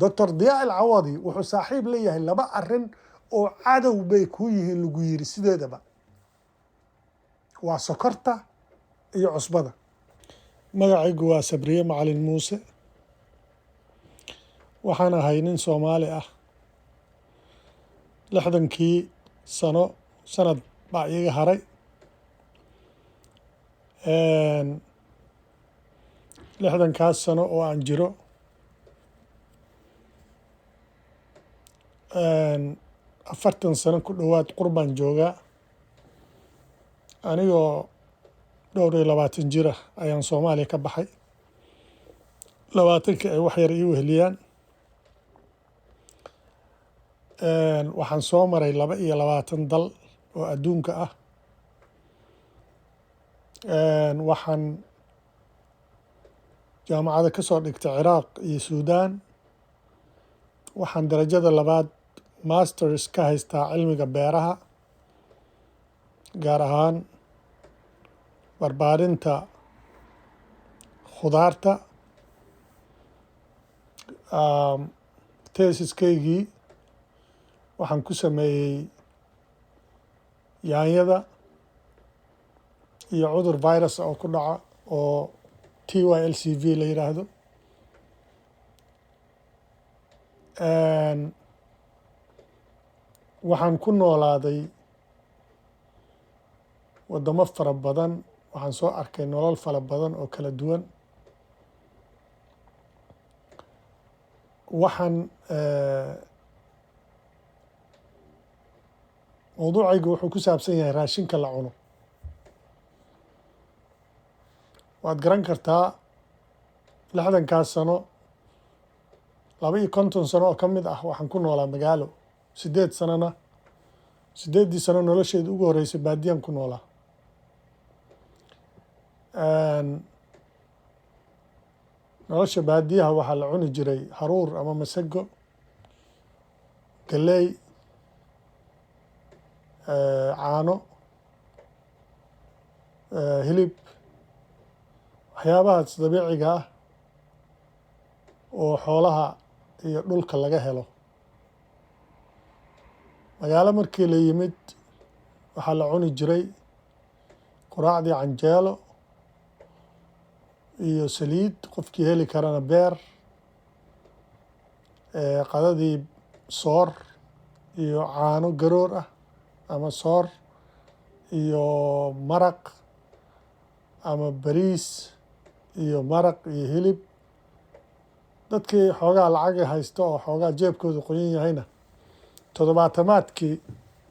Doctor Diyaa Alcawadi wuxuu saaxiib leeyahay laba arrin oo cadow bay kuu yihiin lagu yiri sideedaba: waa sokorta iyo cusbada. Magacaygu waa Sabriye Macalin Muuse. Waxaan ahay nin Soomaali ah. 60kii sano sanad baa iiga haray. 60kaas sano oo aan jiro, 40 sano ku dhowaad qurbaan joogaa. Anigoo dhowr iyo labaatan jir ah ayaan Soomaaliya ka baxay, 20ka ay wax yar ii weheliyaan. Waxaan soo maray 22 dal oo adduunka ah. Waxaan jaamacada ka soo dhigtay Ciraaq iyo Suudaan. Waxaan darajada labaad, masters, ka haystaa cilmiga beeraha, gaar ahaan barbaarinta khudaarta. Thesiskaygii waxaan ku sameeyey yaanyada iyo cudur virus oo ku dhaca oo TYLCV la yiraahdo. Waxaan ku noolaaday waddamo fara badan. Waxaan soo arkay nolol fara badan oo kala duwan. Waxaan mawduucaygu wuxuu ku saabsan yahay raashinka la cuno. Waad garan kartaa, 60kaas sano, 52 sano oo ka mid ah waxaan ku noolaa magaalo, 8 sanona, 8dii sano nolosheeda ugu horeysay baadiyaan ku noolaa. Nolosha baadiyaha waxaa la cuni jiray haruur ama masago, galey, caano, hilib, waxyaabahaas dabiiciga ah oo xoolaha iyo dhulka laga helo. Magaalo markii la yimid, waxaa la cuni jiray quraacdii canjeelo iyo saliid, qofkii heli karana beer, qadadii soor iyo caano garoor ah ama soor iyo maraq ama bariis iyo maraq iyo hilib. Dadkii xoogaa lacaga haysto oo xoogaa jeebkooda qoyan yahayna, toddobaatamaadkii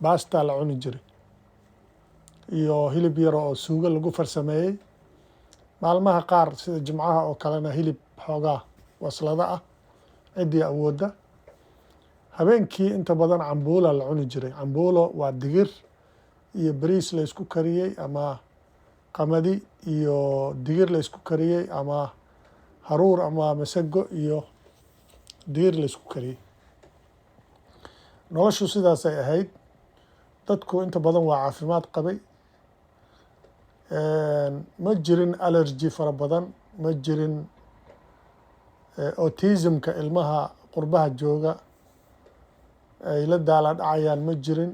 baastaa la cuni jiray iyo hilib yar oo suugo lagu farsameeyey. Maalmaha qaar sida Jimcaha oo kalena hilib xoogaa waslado ah, ciddii awoodda. Habeenkii inta badan cambuula la cuni jiray. Cambuulo waa digir iyo bariis la isku kariyey ama qamadi iyo digir la isku kariyey ama haruur ama masago iyo digir la isku kariyey. Noloshu sidaasay ahayd. Dadku inta badan waa caafimaad qabay. Ma jirin allergy fara badan, ma jirin autismka ilmaha qurbaha jooga ay la daala dhacayaan, ma jirin.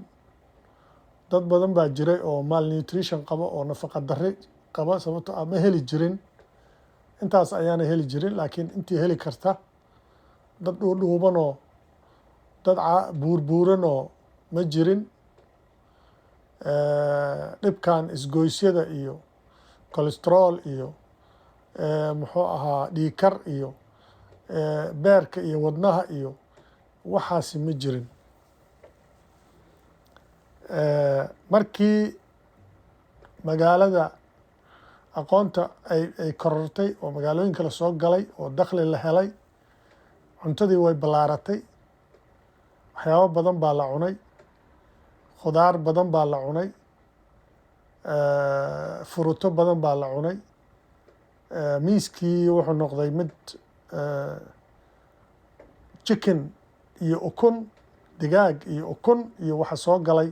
Dad badan baa jiray oo malnutrition qaba oo nafaqa darri qaba, sababto ah ma heli jirin intaas ayaana heli jirin. Laakiin intii heli karta, dad dhuudhuubanoo, dad buurbuuranoo ma jirin. Dhibkan isgoysyada iyo cholesterol iyo muxuu ahaa dhiigkar iyo beerka iyo wadnaha iyo waxaasi ma jirin. Markii magaalada aqoonta ay korortay oo magaalooyinka la soo galay oo dakhli la helay, cuntadii way ballaaratay. Waxyaabo badan baa la cunay, khudaar badan baa la cunay, furuto badan baa la cunay. Miiskii wuxuu noqday mid chicken iyo ukun, digaag iyo ukun iyo waxa soo galay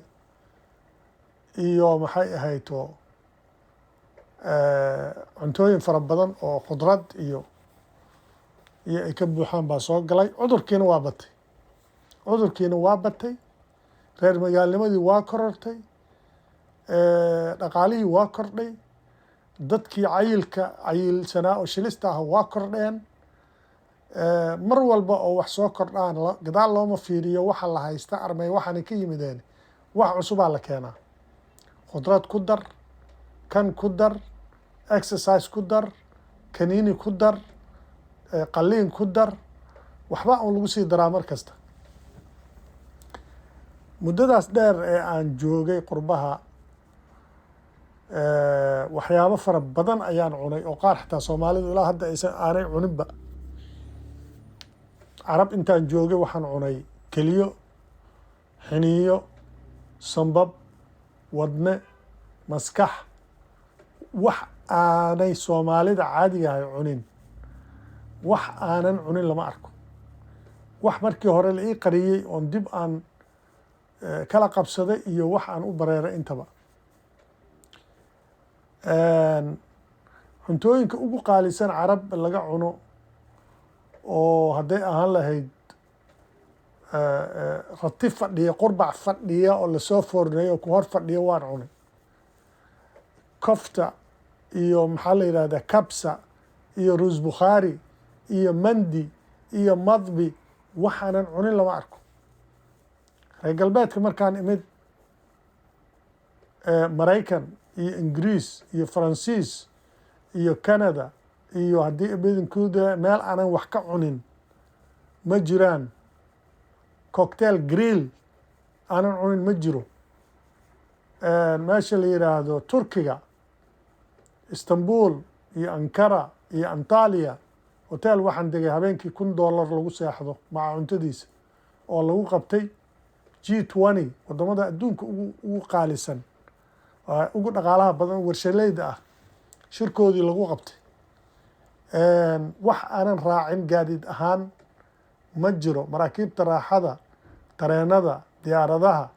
iyo maxay ahayto cuntooyin fara badan oo khudrad iyo Iyo ay ka buuxaan baa soo galay. Cudurkiina waa batay, cudurkiina waa batay, reer magaalnimadii waa korortay, dhaqaalihii waa kordhay, dadkii cayilka cayilsanaa oo shilista ah waa kordheen. Mar walba oo wax soo kordhaan, gadaal looma fiiriyo waxa la haysta armay waxaanay ka yimideen. Wax cusubaa la keenaa: khudrad ku dar, kan ku dar, exercise ku dar, kaniini ku dar, qaliin ku dar, waxba un lagu sii daraa mar kasta. Muddadaas dheer ee aan joogay qurbaha, waxyaabo fara badan ayaan cunay oo qaar xitaa Soomaalidu ilaa hadda aysan aanay cuninba. Carab intaan joogay waxaan cunay keliyo, xiniyo, sambab, wadne, maskax. Wax aanay Soomaalida caadiga ahay cunin, wax aanan cunin lama arko. Wax markii hore la ii qariyey oon dib aan kala qabsaday iyo wax aan u bareeray intaba. Cuntooyinka ugu qaalisan Carab laga cuno oo hadday ahaan lahayd rati fadhiya, qurbac fadhiya oo lasoo foorneeyo oo ku hor fadhiya, waan cunay. Kofta iyo maxaa la yidhahdaa, kabsa iyo ruus bukhaari iyo mandi iyo madbi, waxaanan cunin lama arko. Reer galbeedka markaan imid, Maraykan iyo Ingiriis iyo Faransiis iyo Canada iyo haddii badankooda, meel aanan wax ka cunin ma jiraan. Cocktail grill aanan cunin ma jiro. Meesha la yidhaahdo Turkiga, Istanbul iyo Ankara iyo Antalia, hotel waxaan degay habeenkii $1000 lagu seexdo maca cuntadiisa, oo lagu qabtay G20, wadamada adduunka ugu qaalisan, ugu dhaqaalaha badan, warshaleyda ah, shirkoodii lagu qabtay. Wax aanan raacin gaadiid ahaan ma jiro: maraakiibta raaxada, tareenada, diyaaradaha.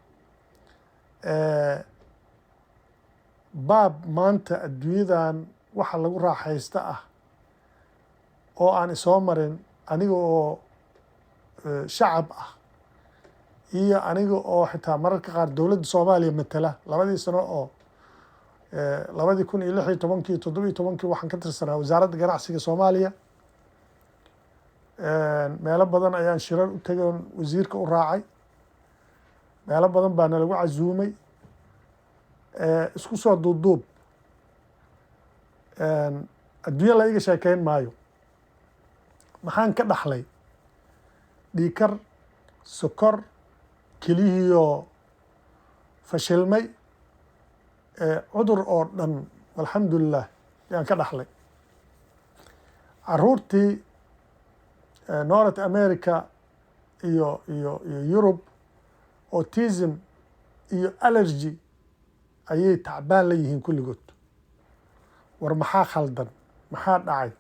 Baab maanta adduunyadan waxa lagu raaxaysta ah oo aan isoo marin, aniga oo shacab ah iyo aniga oo xitaa mararka qaar dowladda Soomaaliya matala, labadii sano oo 2016-kii, 17-kii, waxaan ka tirsanaa Wasaaradda Ganacsiga Soomaaliya. Meelo badan ayaan shirar u tegay oon wasiirka u raacay, meelo badan baa nalagu casuumay. Isku soo duubduub, adduunya la iga sheekeyn maayo. Maxaan ka dhaxlay? Dhiigkar, sokor, keliyihiioo fashilmay, cudur oo dhan, alxamdulilah, ayaan ka dhaxlay. Caruurtii North America iyo Yurub autism iyo allergy ayay tacbaan la yihiin kulligood. War maxaa khaldan? Maxaa dhacay?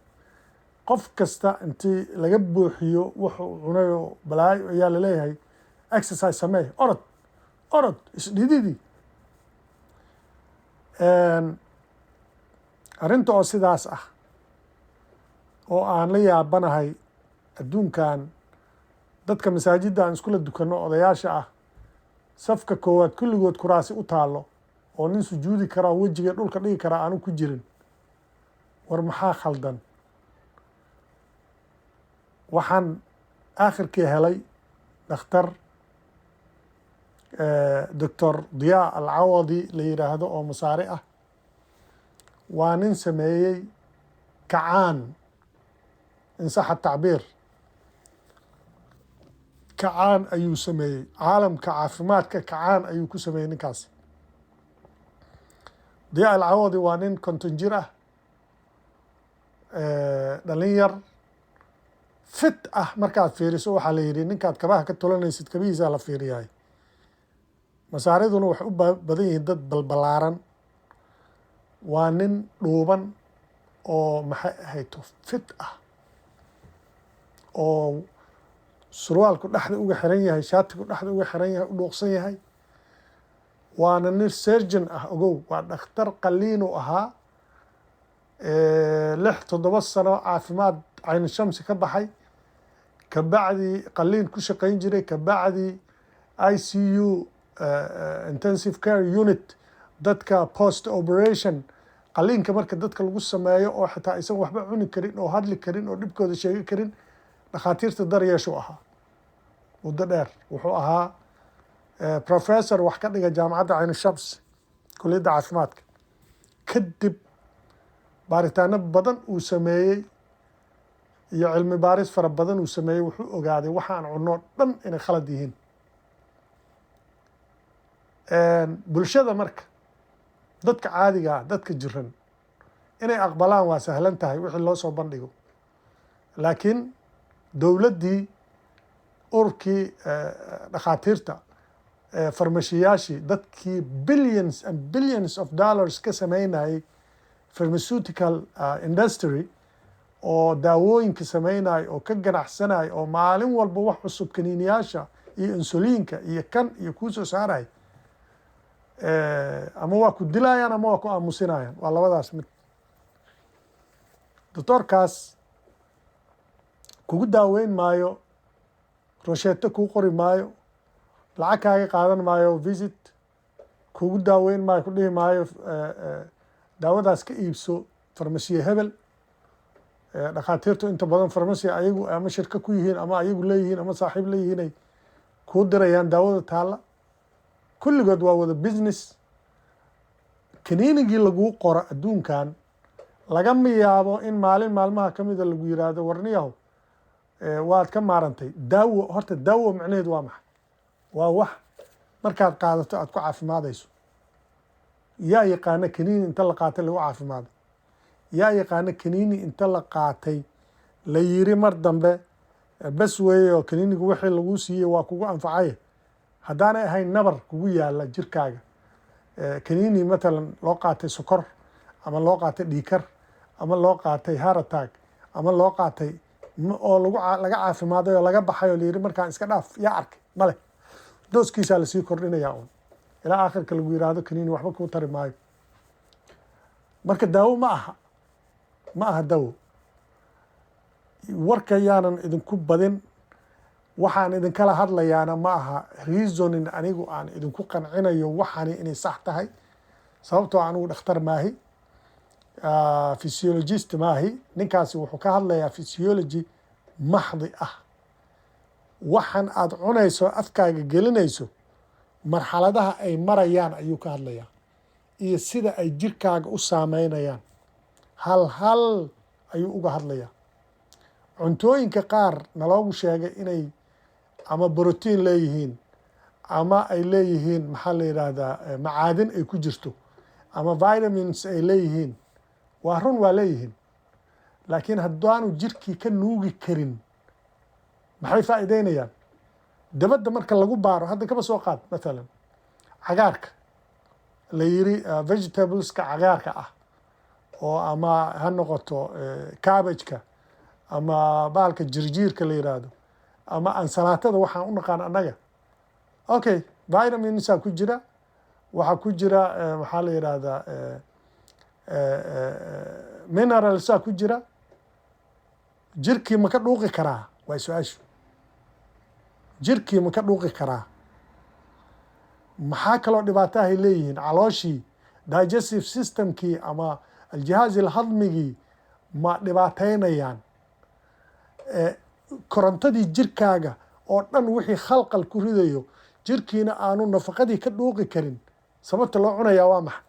Qof kasta intii laga buuxiyo wuxuu cunay oo balaayo ayaa laleeyahay exercise samee, orod, orod, isdhididi. Arrinta oo sidaas ah oo aan la yaabanahay adduunkan, dadka masaajidda aan iskula dukanno, odayaasha ah, safka koowaad kulligood kuraasi u taallo oo nin sujuudi karaa, wejiga dhulka dhigi karaa aanu ku jirin. War maxaa khaldan? Waxaan aakhirkii helay dhakhtar, Doctor Diyaa Alcawadi la yidhaahdo, oo Masaari ah. Waa nin sameeyey kacaan, in saxa tacbiir, kacaan ayuu sameeyey caalamka caafimaadka, kacaan ayuu ku sameeyey ninkaasi. Diyaa Alcawadi waa nin 50 jir ah, dhalin yar, fit ah. Markaad fiiriso, waxaa la yidhi ninkaad kabaha ka tolanaysid kabihiisaa la fiiriyaay. Masaariduna waxay u badan yihiin dad balbalaaran. Waa nin dhuuban oo maxay ahayto, fit ah, oo surwaalku dhexda uga xiran yahay, shaatigu dhexda uga xiran yahay, u dhuuqsan yahay. Waana nin surgeon ah, ogow, waa dhakhtar qaliinu ahaa, 6-7 sano caafimaad. Caynu Shamsi ka baxay, kabacdi qaliin ku shaqayn jiray, kabacdi ICU, intensive care unit, dadka post operation, qaliinka marka dadka lagu sameeyo oo xitaa aysan waxba cuni karin oo hadli karin oo dhibkooda sheegi karin, dhakhaatiirta daryeeshuu ahaa muddo dheer. Wuxuu ahaa professor wax ka dhiga Jaamacadda Caynu Shams, kuliyadda caafimaadka. Kadib baaritaano badan uu sameeyey iyo cilmi baaris fara badan uu sameeyey, wuxuu ogaaday waxaan cunno dhan inay khalad yihiin. Bulshada marka, dadka caadiga ah, dadka jiran, inay aqbalaan waa sahlan tahay wixii loo soo bandhigo, laakiin dowladdii, ururkii dhakhaatiirta, farmashiyaashii, dadkii billions and billions of dollars ka sameynayay pharmaceutical industry oo daawooyinka sameynaya oo ka ganacsanaya oo maalin walba wax cusub, kaniiniyaasha iyo insuliinka iyo kan iyo kuu soo saaraya, ama waa ku dilayaan ama waa ku aamusinayaan, waa labadaas mid. Doctoorkaas kugu daaweyn maayo, rosheeto kuu qori maayo, lacag kaaga qaadan maayo, visit kugu daaweyn maayo, ku dhihi maayo daawadaas ka iibso farmasiye hebel. Dhakhaatiirtu inta badan farmasi ayagu ama shirko ku yihiin ama ayagu leeyihiin ama saaxiib leeyihiin ay kuu dirayaan daawada taalla. Kulligood waa wada business. Kaniinigii laguu qoro adduunkan lagama yaabo in maalin maalmaha ka mida lagu yiraahdo, "Warniyahow, waad ka maarantay daawo." Horta daawo macnaheedu waa maxay? Waa wax markaad qaadato aad ku caafimaadayso. Yaa yaqaana kaniini inta la qaatay lagu caafimaaday? Yaa yaqaana kaniini inta la qaatay la yiri mar dambe bes weeye oo kaniinigu wixii laguu siiyey waa kugu anfacay? Haddaanay ahayn nabar kugu yaala jirkaaga, kaniini matalan loo qaatay sokor ama loo qaatay dhiikar ama loo qaatay heart attack ama loo qaatay oo lagu laga caafimaaday oo laga baxay oo layidhi markaan iska dhaaf, yaa arkay? Male. Dooskiisaa lasii kordhinayaa un ilaa aakhirka lagu yiraahdo kaniini waxba kuu tari maayo. Marka daawo ma aha, ma aha daawo. Warka yaanan idinku badin. Waxaan idinkala hadlayaana ma aha reasoning anigu aan idinku qancinayo waxani inay sax tahay, sababtoo anigu dhakhtar maahi, physiologist maahi. Ninkaasi wuxuu ka hadlayaa physiology maxdi ah. Waxan aada cunayso, afkaaga gelinayso, marxaladaha ay marayaan ayuu ka hadlayaa iyo sida ay jirkaaga u saameynayaan. Hal hal ayuu uga hadlayaa. Cuntooyinka qaar naloogu sheegay inay ama brotiin leeyihiin ama ay leeyihiin, maxaa la yidhaahdaa, macaadin ay ku jirto ama vitamins ay leeyihiin, waa run, waa leeyihiin, laakiin haddaanu jirkii ka nuugi karin, maxay faa'iideynayaan? Dabadda marka lagu baaro, hadda kaba soo qaad mathalan cagaarka la yiri, vegetables-ka cagaarka ah oo ama ha noqoto cabbage-ka ama bahalka jirjiirka la yiraahdo ama ansalaatada waxaan u naqaan annaga. Okay, vitaminsa ku jira, waxaa ku jira, maxaa la yidhaahdaa, mineralsa ku jira. Jirkii ma ka dhuuqi karaa? Waa su-aashu. Jirkii ma ka dhuuqi karaa? Maxaa kaloo dhibaatahay leeyihiin? Calooshii, digestive system-kii ama aljihaaz alhadmigii ma dhibaateynayaan? Korontadii jirkaaga oo dhan wixii khalqal ku ridayo, jirkiina aanu nafaqadii ka dhuuqi karin, sababta loo cunayaa waa maxay?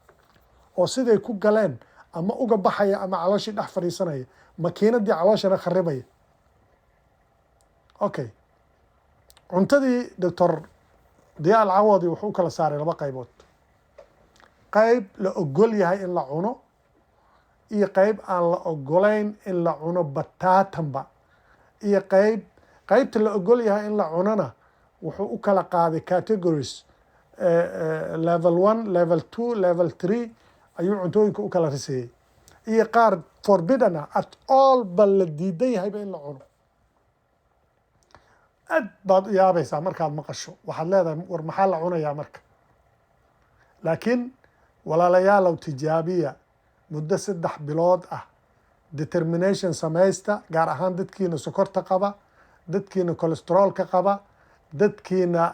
Oo siday ku galeen ama uga baxaya ama calooshii dhex fadhiisanaya, makiinadii calooshana kharibaya. Okay, cuntadii Doctor Diyaa Alcawadi wuxuu u kala saaray laba qaybood: qayb la ogol yahay in la cuno iyo qayb aan la ogolayn in la cuno bataatanba. Iyo qayb, qaybta la ogol yahay in la cunona wuxuu u kala qaaday categories, level 1, level 2, level 3 ayuu cuntooyinka u kala riseeyey, iyo qaar forbidden ah, at all ba la diidan yahayba in la cuno. Aad baad u yaabaysaa markaad maqasho. Waxaad leedahay, "War maxaa la cunayaa marka?" Laakiin walaalayaalow, tijaabiya muddo 3 bilood ah. Determination samaysta, gaar ahaan dadkiina sokorta qaba, dadkiina cholesterolka qaba, dadkiina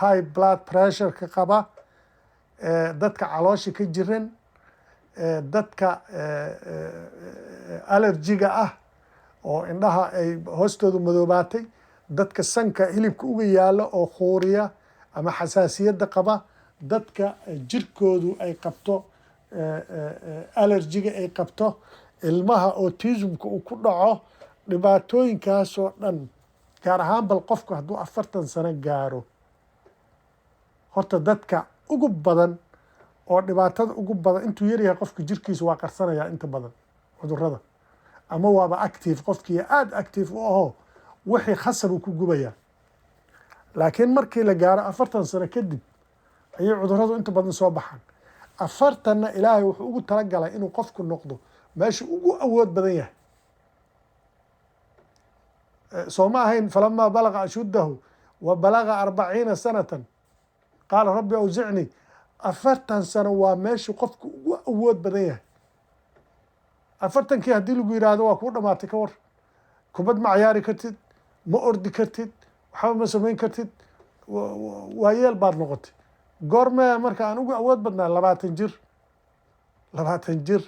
high blood pressureka qaba, dadka caloosha ka jiran, dadka allergyga ah oo indhaha ay hoostoodu madoobaatay, dadka sanka hilibka uga yaalo oo khuuriya ama xasaasiyadda qaba, dadka jirkoodu ay qabto allergyga ay qabto, ilmaha autismka uu ku dhaco, dhibaatooyinkaasoo dhan, gaar ahaan bal qofku hadduu 40 sano gaaro. Horta dadka ugu badan oo dhibaatada ugu badan, intuu yaryahay qofka jirkiisa waa qarsanaya inta badan cudurada, ama waaba active, qofkii aada active u aho, wixii khasab uu ku gubayaa. Laakiin markii la gaaro 40 sano kadib ayay cuduradu inta badan soo baxaan. 40-na Ilaahay wuxuu ugu talagalay inuu qofku noqdo meesha ugu awood badan yahay. Soo ma ahayn فلما بلغ أشده وبلغ 40 سنة قال رب أوزعني؟ 40 sano waa meeshu qofku ugu awood badan yahay. 40-kii haddii lagu yidhaahdo waa kuu dhamaatay, ka war? Kubad ma cayaari kartid, ma ordi kartid, waxba ma samayn kartid, waayeel baad noqotay. Goormee marka aan ugu awood badnaa? 20 jir, 20 jir.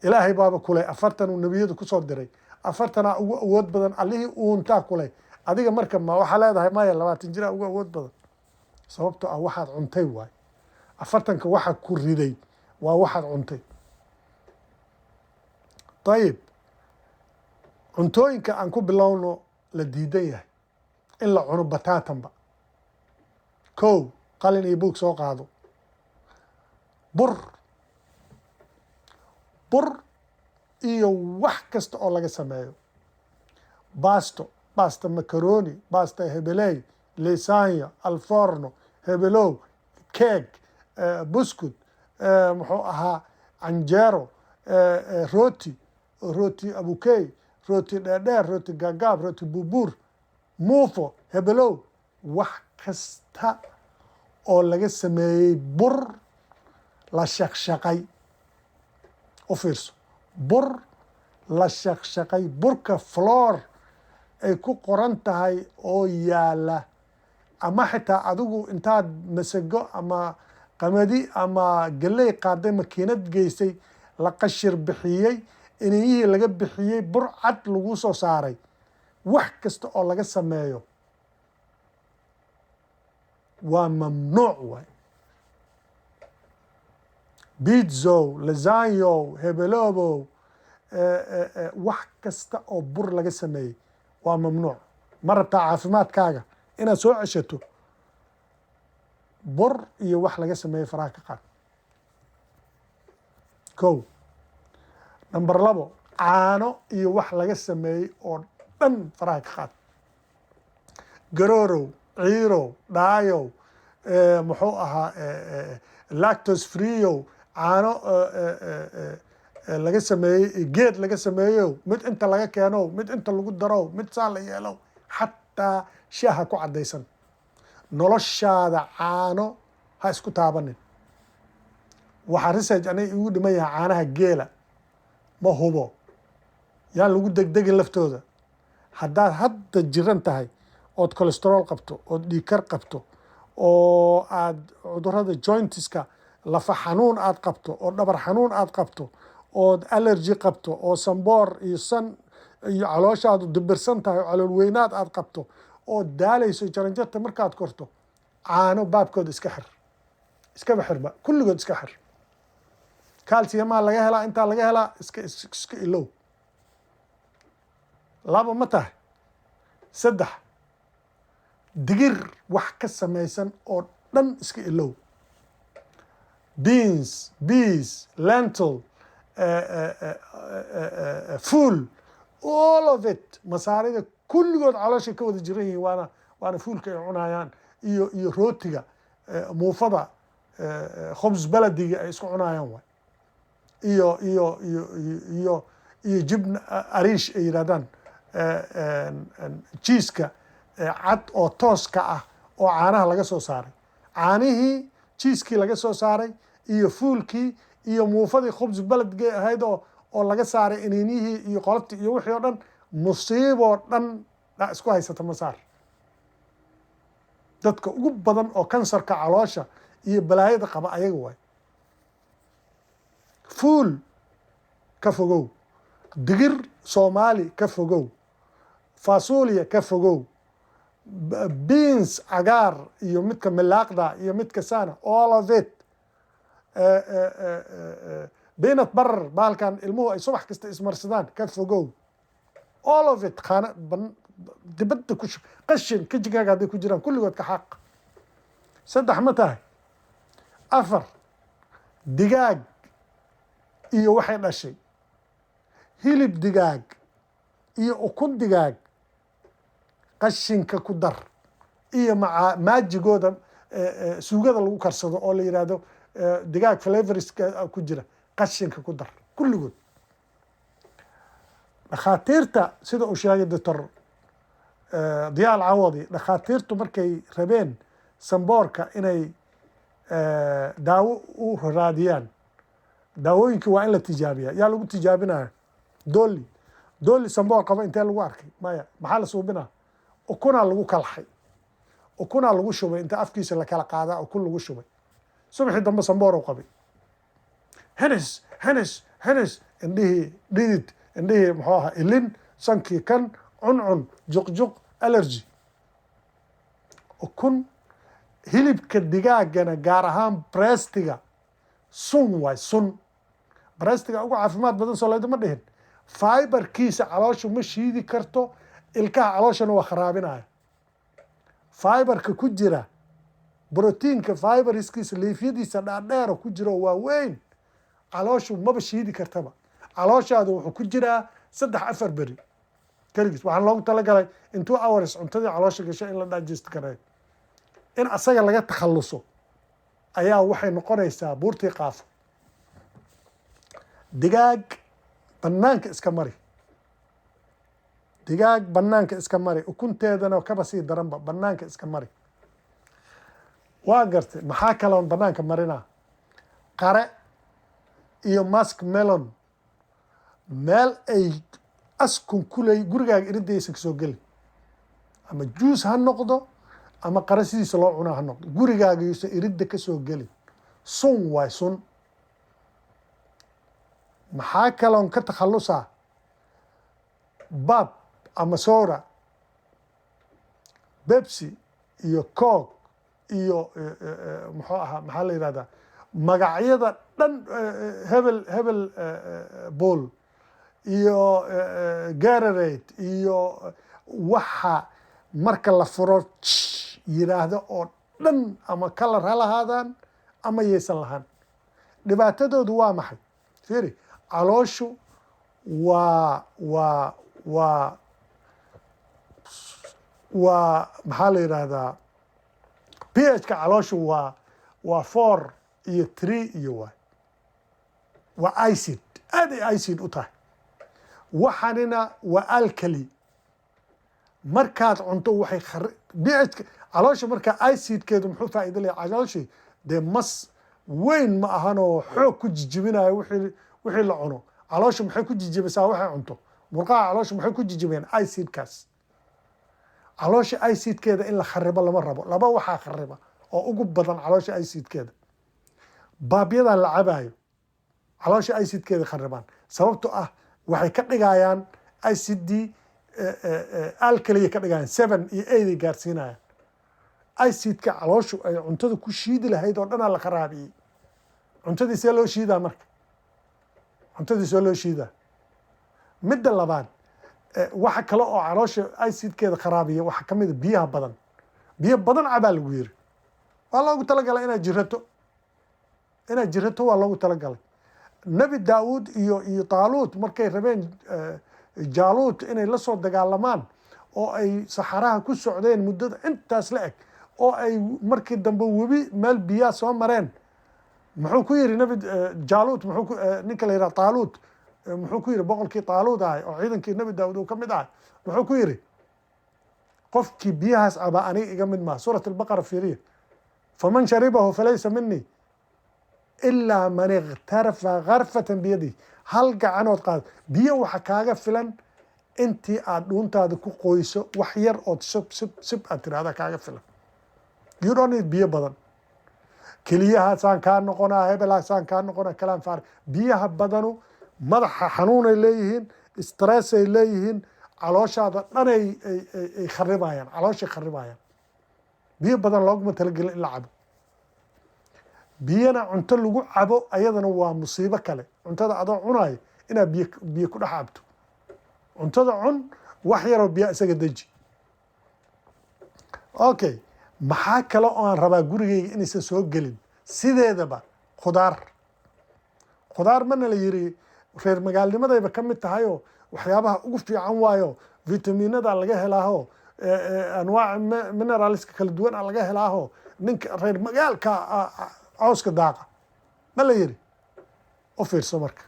Ilaahay baaba kulay 40 uu nebiyadu kusoo diray, 40-aa ugu awood badan Allihii uuntaa kulay. Adiga marka ma waxaa leedahay maya, 20 jiraa ugu awood badan? Sababtoo ah waxaad cuntay waay. 40-ka waxa ku riday waa waxaad cuntay. Ayib, cuntooyinka aan ku bilowno la diidan yahay in la cuno bataatanba. Kow, qalin iyo buug soo qaado. Bur, bur iyo wax kasta oo laga sameeyo, basto, basta macaroni, basta hebeley, lasagna al forno, hebelow, cake, buskud, muxuu ahaa, canjeero, rooti, rooti abukey, rooti dheerdheer, rooti gaagaab, rooti buubuur, muufo, hebelow, wax kasta oo laga sameeyey bur la shaqshaqay. U fiirso, bur la shaqshaqay, burka flour ay ku qoran tahay oo yaala, ama xitaa adigu intaad masago ama qamadi ama galley qaaday, makiinad geysay, la qashir bixiyey, iniyihii laga bixiyey, bur cad lagu soo saaray, wax kasta oo laga sameeyo waa mamnuuc waay. Pizzo, lasagna, hebelobo, wax kasta oo bur laga sameeyey waa mamnuuc. Ma rabtaa caafimaadkaaga inaad soo ceshato? Bur iyo wax laga sameeyey faraha ka qaad. Kow. Number labo, caano iyo wax laga sameeyey oo dhan faraha ka qaad. Garoorow, ciirow, dhaayow, muxuu ahaa, lactose freeyow, caano laga sameeyey geed laga sameeyow, mid inta laga keenow, mid inta lagu darow, mid saa la yeelow, xataa shaaha ku caddaysan, noloshaada caano ha isku taabanin. Waxaa research aniga igu dhiman yahay caanaha geela, ma hubo, yaan lagu degdegin laftooda. Haddaad hadda jiran tahay ood cholesterol qabto, ood dhiigkar qabto, oo aad cudurada jointiska, lafa xanuun aad qabto, oo dhabar xanuun aad qabto, ood allergy qabto, oo samboor iyo san iyo calooshaadu dibirsan tahay, oo calool weynaad aad qabto, oo daalayso jaranjarta markaad korto, caano baabkooda iska xir, iskaba xirba, kulligood iska xir. Calciumaa laga helaa, intaa laga helaa, iska ilow. Laba ma tahay? Saddex, digir wax ka samaysan oo dhan iska ilow. Beans, peas, lentil, fuul, all of it. Masaarida kulligood calooshay ka wada jiran yihiin, waana fuulka ay cunayaan iyo rootiga, muufada, khubs baladiga ay isku cunayaan waay, iyo jibn ariish ay yidhahdaan, cheeseka cad oo tooska ah oo caanaha laga soo saaray, caanihii cheesekii laga soo saaray iyo fuulkii iyo muufadii khubs baladgay ahayd oo Oo laga saaray iniinihii iyo qoloftii iyo wixii oo dhan. Musiiboo dhan dhaa isku haysata masaar. Dadka ugu badan oo kansarka caloosha iyo balaayada qaba ayaga waay. Fuul ka fogow, digir Soomaali ka fogow, fasuuliya ka fogow, beans cagaar iyo midka milaaqda iyo midka sana, all of it. Peanut butter, bahalkan ilmuhu ay subax kasta ismarsadaan, ka fogow. All of it qaana dibadda ku shub, qashin kijigaaga hadday ku jiraan kulligood ka xaaq. Saddex ma tahay? Afar, digaag iyo waxay dhashay, hilib digaag iyo ukun digaag qashinka ku dar, iyo maca maajigooda suugada lagu karsado oo la yidhaahdo digaag flavorska ku jira, qashinka ku dar kulligood. Dhakhaatiirta, sida uu sheegay Doctor Diyaal Cawadi, dhakhaatiirtu markay rabeen samboorka inay daawo u raadiyaan, daawooyinka waa in la tijaabiya. Yaa lagu tijaabinaya? Dooli. Dooli samboor qaba intee lagu arkay? Maya. Maxaa la suubinaa? Ukunaa lagu kalxay, ukunaa lagu shubay, inta afkiisa la kala qaadaa ukun lagu shubay. Subaxii dambe samboor u qabay, henes henes henes, indhihii dhidid, indhihii muxuu ahaa ilin, sankii kan cuncun, juqjuq, allergy. Ukun, hilibka digaagana, gaar ahaan breastiga, sun waay. Sun breastiga ugu caafimaad badan soo laydama dhihin. Fiberkiisa calooshu ma shiidi karto, ilkaha calooshana waa kharaabinaya. Fiberka ku jira, brotiinka fiberskiisa, liifyadiisa dhaadheera ku jira oo waaweyn, calooshu maba shiidi kartaba. Calooshaadu wuxuu ku jiraa 3-4 beri keligiis. Waxaa loogu talagalay in 2 hours cuntadii caloosha gasho in la digest gareeyo. In asaga laga takhaluso ayaa waxay noqonaysaa buurtii qaafo. Digaag banaanka iska mari, digaag banaanka iska mari, ukunteedana kaba sii daranba, banaanka iska mari. Waa gartay. Maxaa kaloon banaanka marinaa? Qare iyo musk melon, meel ay askun kuley gurigaaga iridaysan kasoo gelin. Ama juice ha noqdo ama qare sidiisa loo cunaa ha noqdo, gurigaaga yuusan iridda kasoo gelin. Sun waay, sun. Maxaa kaloon ka takhalusaa? Pop ama soda, Pepsi iyo Coke iyo muxuu ahaa, maxaa la yihahdaa, magacyada dhan, hebel hebel bull iyo Gatorade iyo waxa marka la furo yiraahdo oo dhan, ama color ha lahaadaan ama yaysan lahaan. Dhibaatadoodu waa maxay? Fiiri, calooshu waa maxaa la yidhaahdaa, pH-ka calooshu waa 4 iyo 3 iyo waa acid, aad ay acid u tahay. Waxanina waa alkali. Markaad cunto waxay pH caloosha markaa acidkeedu muxuu faa'iido leeyahay calooshii? Dee mas weyn ma ahanoo xoog ku jijibinayo wixii la cuno. Caloosha maxay ku jijibisaa? Waxay cunto murqaha caloosha maxay ku jijibiyaan? Acidkaas. Caloosha acidkeeda in la kharibo lama rabo. Laba waxaa khariba oo ugu badan caloosha acidkeeda: popyadan la cabaayo caloosha acidkeeda kharibaan, sababto ah waxay ka dhigayaan acid alkaliya ka dhigayaan, 7 iyo 8 ay gaarsiinayaan. Acidka calooshu ay cuntada ku shiidi lahayd oo dhanaa la kharaabiyey. Cuntadii see loo shiidaa marka? Cuntadii see loo shiidaa? Midda labaad, waxa kale oo caloosha acidkeeda kharaabiya waxaa kamid a biyaha badan. Biyo badan cabaa lagu yiri. Waa loogu talagalay inaad jirato, inaad jirato waa loogu talagalay. Nebi Daawuud iyo Taaluut markay rabeen Jaaluut inay la soo dagaalamaan oo ay saxaraha ku socdeen muddada intaas la eg, oo ay markii dambe webi meel biyaa soo mareen, muxuu ku yiri nebi Jaaluut? Muxuu ku ninka la yidhaha Taaluut muxuu ku yiri? Boqolkii Taaluut ahay oo ciidankii Nebi Daawuud uu ka mid ahay muxuu ku yiri? "Qofkii biyahaas cabaa aniga iga mid maha." Suurat Albaqara fiiriya: "فمن شربه فليس مني." إلا من اغترف غرفة بيده. Hal gacanood qaad biyo, waxa kaaga filan intii aad dhuuntaada ku qoyso, wax yar ood sib sib sib aad tirahda kaaga filan. You don't need biyo badan. Keliyahaasaan kaa noqonaa, hebelaasaan kaa noqonaa, kalaan faar. Biyaha badanu madaxa xanuunay leeyihiin, stress ay leeyihiin, calooshaada dhan ay kharibayaan, calooshay kharibayaan. Biyo badan looguma talagelin in la cabo. Biyana cunto lagu cabo ayadana waa musiibo kale. Cuntada adoo cunayo inaad biyo ku dhex cabto, cuntada cun, wax yaroo biyo isaga deji. Okay, maxaa kale oo aan rabaa gurigayga inaysan soo gelin? Sideedaba khudaar, khudaar mana la yiri, reer magaalnimadayba ka mid tahayoo waxyaabaha ugu fiican waayo. Vitaminada laga helaaho, anwaac mineralska kala duwan a laga helaaho. Ninka reer magaalka cawska daaqa ma la yiri. U fiirso marka,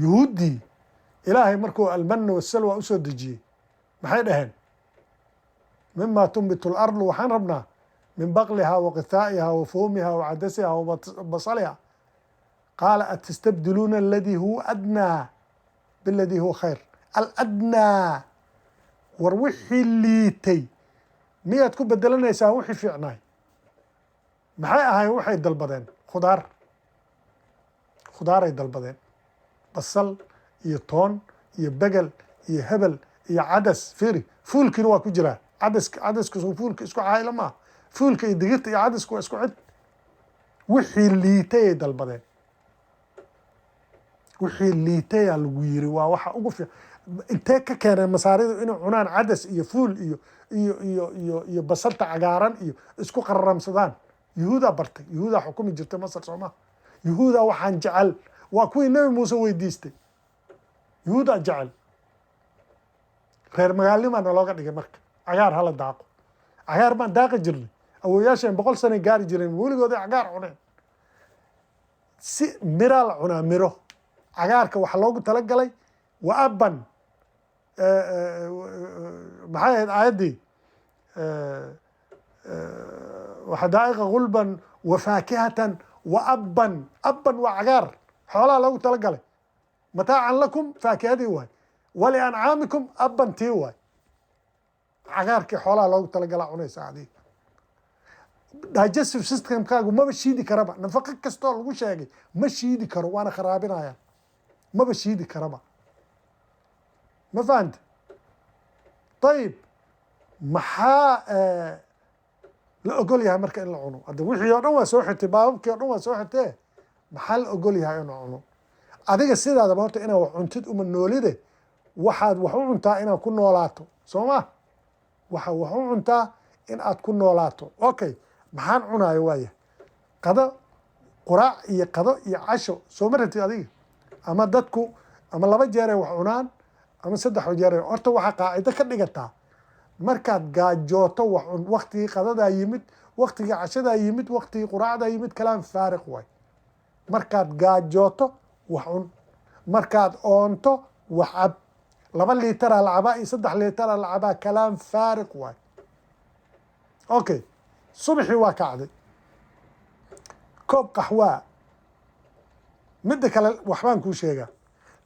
Yuhuuddii Ilaahay markuu المن والسلوى usoo dejiyey, maxay dhaheen? مما تنبت الأرض, waxaan rabnaa من بقلها وقثائها وفومها وعدسها وبصلها. قال أتستبدلون الذي هو أدنى بالذي هو خير. الأدنى, war wixii liitay miyaad ku bedelanaysaa wixii fiicnaay? Maxay ahayn waxay dalbadeen? Khudaar, khudaaray dalbadeen, basal iyo toon iyo begel iyo hebel iyo cadas. Fiiri, fuulkiina waa ku jiraa, cadaska. Cadasku fuulka isku caaylo maaha. Fuulka iyo digirta iyo cadasku waa isku cid. Wixii liitay ay dalbadeen, wixii liitayaa lagu yiri waa waxa ugu fiican. Intee ka keeneen Masaaridu inay cunaan cadas iyo fuul iyo basalta cagaaran iyo isku qararamsadaan? Yuhuudaa bartay, Yuhuudaa xukumi jirtay Masar, soo maha? Yuhuudaa waxaan jecel, waa kuwii Nebi Muuse weydiistay. Yuhuudaa jecel. Reer magaalnimaa nalooga dhigay marka, cagaar hala daaqo. Cagaar baan daaqi jirnay. Awooyaasheen 100 sanay gaari jireen, weligooday cagaar cuneen. Si miraa la cunaa, miro cagaarka waxaa loogu talagalay wa أبا. Maxay ahayd aayaddii? وحدائق غلبا وفاكهة وأبا. أبا waa cagaar, xoolaha loogu talagalay. متاعا لكم faakihadii waay, ولأنعامكم أبا tii waay. Cagaarkii xoolaha loogu talagalaa cunaysa adiga. Digestive systemkaagu maba shiidi karaba nafaqo kastoo lagu sheegay, ma shiidi karo, waana kharaabinaya, maba shiidi karaba. Ma fahanta? Ayib, maxaa la ogol yahay marka in la cuno? Hadda wixii oo dhan waa soo xirtay, baababkii o dhan waa soo xirtee, maxaa la ogol yahay in la cuno? Adiga sidaadaba horta inaad wax cuntid uma noolide. Waxaad wax u cuntaa inaad ku noolaato, soo ma? Waxaad wax u cuntaa in aad ku noolaato. Okay, maxaan cunaayo? Waaya, qado, quraac iyo qado iyo casho, soo ma rabtid adiga? Ama dadku ama laba jeeray wax cunaan ama saddex jeeray. Horta waxaa qaacido ka dhigataa: markaad gaajooto wax cun. Waktigii qadadaa yimid, waktigii cashadaa yimid, waktigii quraacdaa yimid, كلام فارغ waay. Markaad gaajooto wax cun, markaad oonto wax cab. 2 liitaraa la cabaa iyo 3 liitaraa la cabaa, كلام فارغ waay. Okay, subaxii waa kacday, koob qaxwaa. Midda kale waxbaan kuu sheegaa.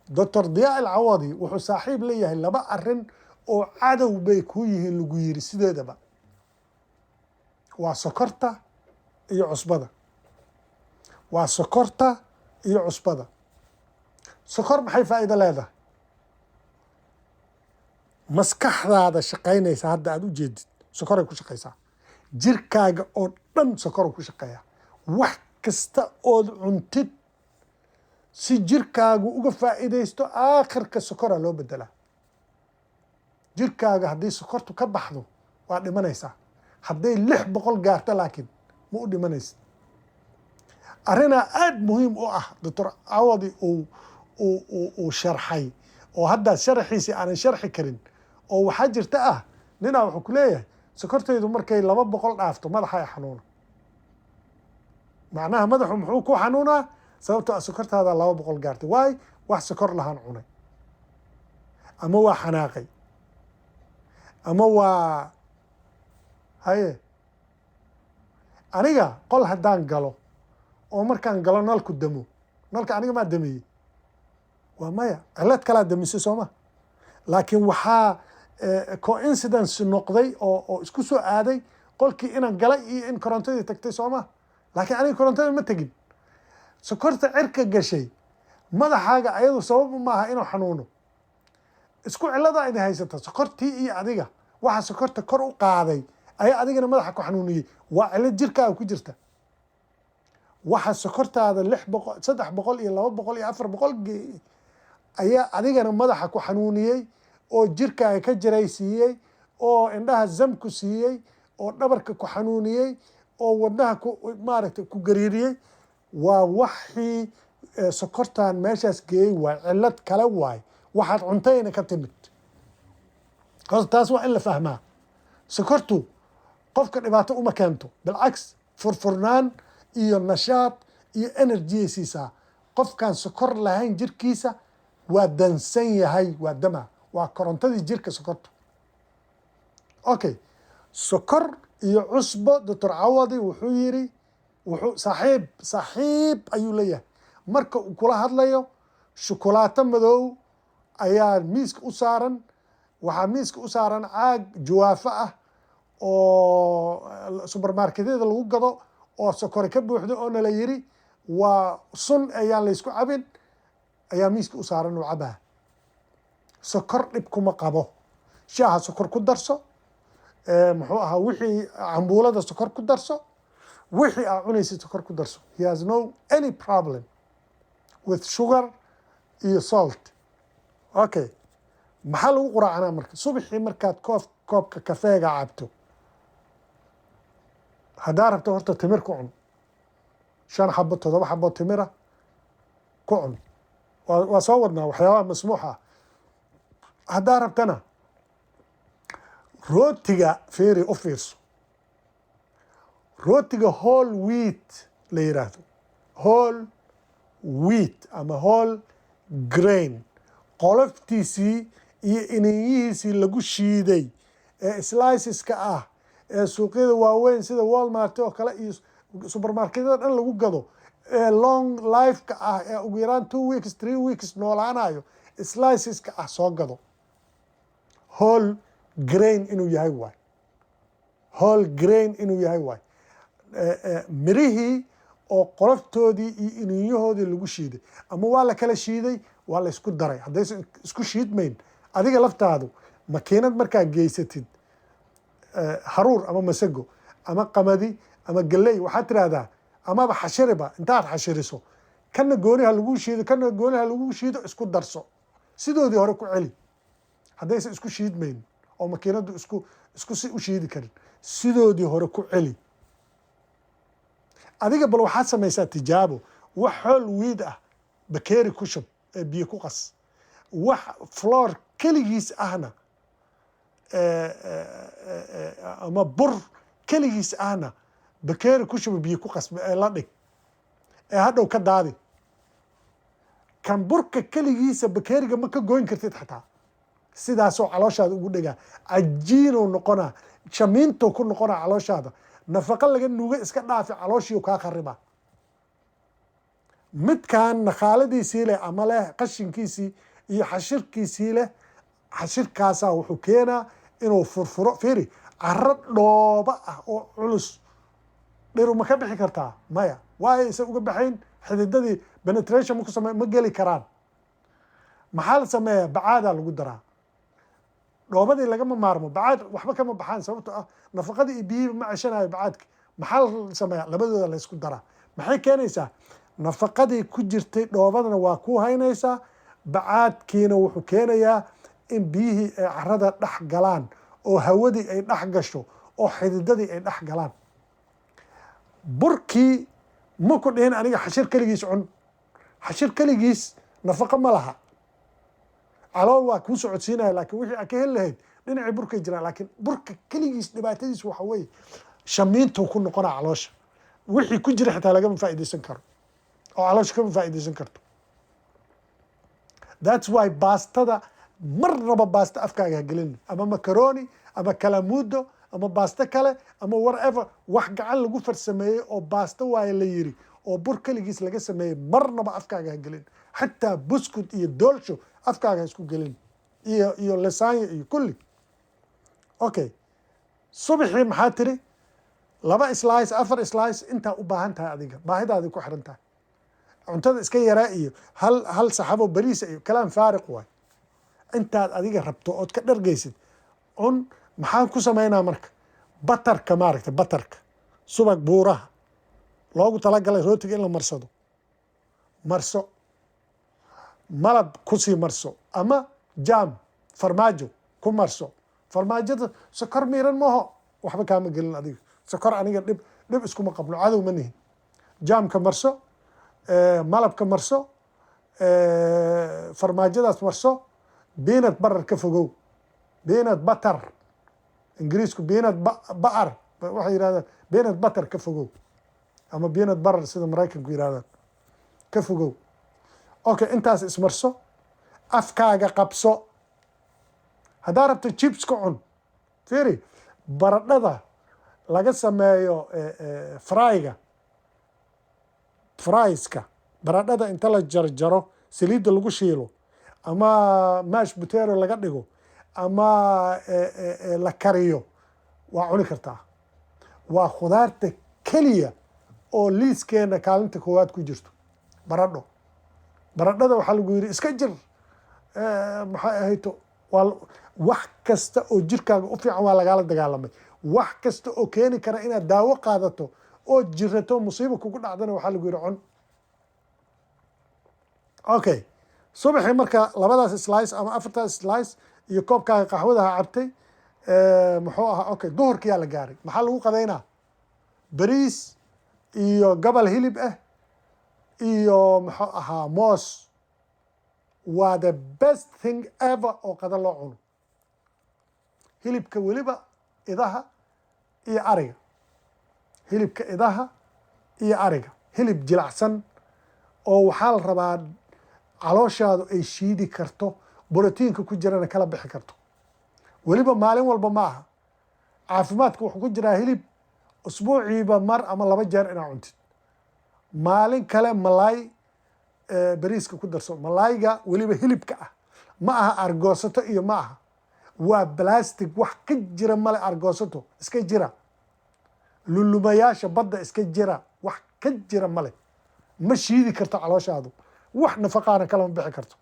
Doctor Diyaa Alcawadi wuxuu saaxiib leeyahay laba arrin oo cadow bay kuu yihiin lagu yiri. Sideedaba waa sokorta iyo cusbada, waa sokorta iyo cusbada. Sokor maxay faa'iido leedahay? Maskaxdaada shaqaynaysa hadda aada u jeedid sokoray ku shaqaysaa. Jirkaaga oo dhan sokoru ku shaqeeya. Wax kasta ood cuntid, si jirkaagu uga faa'iidaysto, aakhirka sokora loo bedelaa. Jirkaaga haddii sokortu ka baxdo, waa dhimanaysaa. Hadday 600 gaarto laakiin ma u dhimanaysid. Arrinaa aada muhiim u ah Doctor Cawadi uu sharxay oo hadda sharaxiisi aanan sharxi karin oo waxaa jirta ah, ninaa wuxuu ku leeyahay: sokortaydu markay 200 dhaafto, madaxa xanuuna. Macnaha madaxu muxuu ku xanuunaa? Sababtoo ah sokortaada 200 gaartay. Waay, wax sokor lahaan cunay, ama waa xanaaqay, ama waa haye. Aniga qol haddaan galo oo markaan galo nalku damo, nalka aniga maa damiyey? Waa maya, cilad kalaa damisay, soo ma? Laakiin waxaa coincidence noqday oo isku soo aaday qolkii inaan galay iyo in korontadii tagtay, soo ma? Laakiin aniga korontada ma tegin. Sokorta cirka gashay madaxaaga ayadu sabab maaha inuu xanuuno. Isku cilada idin haysata, sokortii iyo adiga. Waxa sokorta kor u qaaday ayaa adigana madaxa ku xanuuniyey. Waa cilad jirkaaga ku jirta. Waxa sokortaada 600, 300 iyo 200 iyo 400 geeyey ayaa adigana madaxa ku xanuuniyey oo jirkaaga ka jaraysiiyey oo indhaha zam ku siiyey oo dhabarka ku xanuuniyey oo wadnaha ku maaragtay ku gariiriyey. Waa waxii sokortan meeshaas geeyey. Waay cilad kale waay, waxaad cuntayna ka timid. Horta taas waa in la fahmaa. Sokortu qofka dhibaato uma keento, bilcaks, furfurnaan iyo nashaad iyo energy ay siisaa. Qofkaan sokor lahayn jirkiisa waa dansan yahay, waa dama, waa korontadii jirka sokortu. Okay, sokor iyo cusbo, Doctor Cawadi wuxuu yiri, wuxuu saaxiib saaxiib ayuu leeyahay. Marka uu kula hadlayo, shukulaato madow ayaa miiska u saaran. Waxaa miiska u saaran caag juwaafo ah oo supermarketyada lagu gado oo sokori ka buuxdo oo nala yiri waa sun, ayaan laysku cabin, ayaa miiska u saaran oo cabaa. Sokor dhib kuma qabo. Shaaha sokor ku darso, muxuu ahaa, wixii cambuulada sokor ku darso, wixii aa cunaysid sokor ku darso. He has no any problem with sugar iyo salt. Okay, maxaa lagu quraacanaa marka subaxii markaad koobka kafeega cabto? Haddaa rabto, horta timir ku cun, shan xabo, toddoba xabo timira ku cun. Waa soo wadnaa waxyaabaha masmuuxa ah. Haddaa rabtana rootiga fiiri, u fiirso, rootiga whole wheat la yiraahdo, whole wheat ama whole grain, qoloftiisii iyo iniinyihiisii lagu shiiday ee sliceska ah ee suuqyada waaweyn sida Walmart oo kale iyo supermarketyada dhan lagu gado, ee long lifeka ah, ee ugu yaraan 2 weeks, 3 weeks noolaanayo, sliceska ah soo gado. Whole grain inuu yahay waay, whole grain inuu yahay waay, mirihii oo qoloftoodii iyo iniinyahoodii lagu shiiday, ama waa la kala shiiday, waa la isku daray. Haddaysan isku shiidmayn, adiga laftaadu makiinad markaa geysatid haruur ama masago ama qamadi ama galley, waxaad tirahdaa, amaba xashiriba, intaad xashiriso, kana gooniha lagu shiido, kana gooniha lagu shiido, isku darso, sidoodii hore ku celi. Haddaysan isku shiidmayn oo makiinadu isku si u shiidi karin, sidoodii hore ku celi. Adiga bal waxaad samaysaa tijaabo. Wax whole wheat ah bakeeri ku shub ee biyo ku qas, wax flour keligiis ahna ama bur keligiis ahna bakeeri ku shuba, biyo ku qas ee la dhig ee hadhow ka daadi. Kan burka keligiisa bakeeriga ma ka goyn kartid xataa. Sidaasoo calooshaada ugu dhegaa, cajiinow noqonaa, shamiintow ku noqonaa. Calooshaada nafaqo laga nuuga iska dhaafi, calooshiiu kaa khariba. Midkan nakhaaladiisii leh ama leh qashinkiisii iyo xashirkiisii leh, xashirkaasaa wuxuu keenaa inuu furfuro. Fiiri, caro dhooba ah oo culus dhiru ma ka bixi kartaa? Maya. Waayo isa uga baxayn? Xididadii penetration ma ku same, ma geli karaan. Maxaa la sameeyaa? Bacaadaa lagu daraa. Dhoobadii lagama maarmo, bacaad waxba kama baxaan, sababto ah nafaqadii iyo biyihiiba ma ceshanayo bacaadka. Maxaa la sameeyaa? Labadooda la isku daraa. Maxay keenaysaa? Nafaqadii ku jirtay dhoobadana waa ku haynaysaa, bacaadkiina wuxuu keenayaa in biyihii ay carada dhex galaan oo hawadii ay dhex gasho oo xididadii ay dhex galaan. Burkii ma ku dhihin aniga xashir keligiis cun. Xashir keligiis nafaqo ma laha. Calool waa kuu socodsiinaya, laakiin wixii aad ka heli lahayd dhinacii burkay jiraan. Laakiin burka keligiis dhibaatadiisu waxa weeye shamiintuu ku noqonaa caloosha. Wixii ku jira xitaa lagama faa'iidaysan karo oo caloosha kama faa'iidaysan karto. That's why baastada marnaba baasta afkaaga ha gelin, ama macaroni ama kalamudo. ama baasto kale ama whatever, wax gacan lagu farsameeyey oo baasto waaye la yiri oo bur keligiis laga sameeyey, marnaba afkaaga ha gelin. Xataa buskud iyo doolsho afkaaga ha isku gelin, iyo lasagna iyo kulli. Okay, subaxii maxaa tiri? Laba slice, afar slice, intaa u baahan tahay adiga, baahidaadi ku xiran tahay. Cuntada iska yaraa iyo hal hal saxabo bariisa iyo kalaam faariq waay. Intaad adiga rabto ood ka dhargaysid cun. Maxaan ku samaynaa marka? Butterka, maaragta, butterka, subag buuraha loogu talagalay rootiga in la marsado, marso. Malab kusii marso ama jam, farmaajo ku marso. Farmaajada sokor miiran maho, waxba kaama gelin adiga sokor. Aniga dhib iskuma qabno, cadow ma nihin. Jamka marso, malabka marso, farmaajadaas marso. Peanut butter ka fogow. Peanut butter, Ingiriisku peanut butter waxay yidhahdaan, peanut butter ka fogow, ama peanut butter sida Maraykanku yidhahdaan, ka fogow. Okay, intaas ismarso, afkaaga qabso. Haddaa rabto chips ka cun. Fiiri, baradhada laga sameeyo fryga, frieska, baradhada inta la jarjaro saliidda lagu shiilo ama mash potato laga dhigo ama la kariyo, waa cuni kartaa. Waa khudaarta keliya oo liiskeena kaalinta koowaad ku jirto, baradho. Baradhada waxaa lagu yidhi iska jir. Maxay ahayto? Waa wax kasta oo jirkaaga u fiican waa lagaala dagaalamay. Wax kasta oo keeni kara inaad daawo qaadato oo jirato, musiiba kugu dhacdana, waxaa lagu yidhi cun. Okay, subaxii marka labadaas slice ama afartaas slice iyo koobkaaga qaxwadaha cabtay, muxuu ahaa? Okay, duhurkiyaa la gaaray. Maxaa lagu qadaynaa? Bariis iyo gabal hilib ah iyo, muxuu ahaa, moos. Waa the best thing ever oo qada loo cuno. Hilibka weliba idaha iyo ariga, hilibka idaha iyo ariga, hilib jilacsan oo waxaa la rabaa calooshaadu ay shiidi karto, borotiinka ku jirana kala bixi karto. Weliba maalin walba ma aha. Caafimaadka wuxuu ku jiraa hilib usbuuciiba mar ama laba jeer inaa cuntid. Maalin kale malaay bariiska ku darso. Malaayga weliba hilibka ah, ma aha argoosato iyo ma aha, waa plastic, wax ka jira male. Argoosato iska jira, lulumayaasha badda iska jira, wax ka jira male. Ma shiidi karto calooshaadu, wax nafaqaana kalama bixi karto.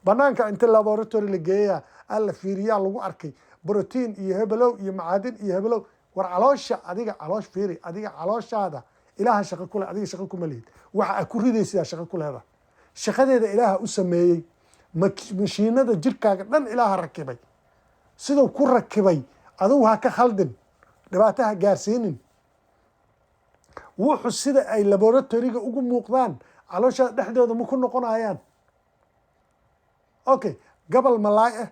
Banaanka inta laboratory la geeya alla fiiriyaa, lagu arkay brotiin iyo hebelow iyo macaadin iyo hebelow. War caloosha adiga, caloosh fiiri, adiga calooshaada Ilaaha shaqo kule, adiga shaqo kuma lihid. Waxa aad ku ridaysidaa shaqo ku leedahay. Shaqadeeda Ilaaha u sameeyey. Mashiinada jirkaaga dhan Ilaaha rakibay. Siduu ku rakibay adigu ha ka khaldin, dhibaato ha gaarsiinin. Wuxuu sida ay laboratoryga ugu muuqdaan calooshaada dhexdooda ma ku noqonayaan. Okay, gabal malaay ah,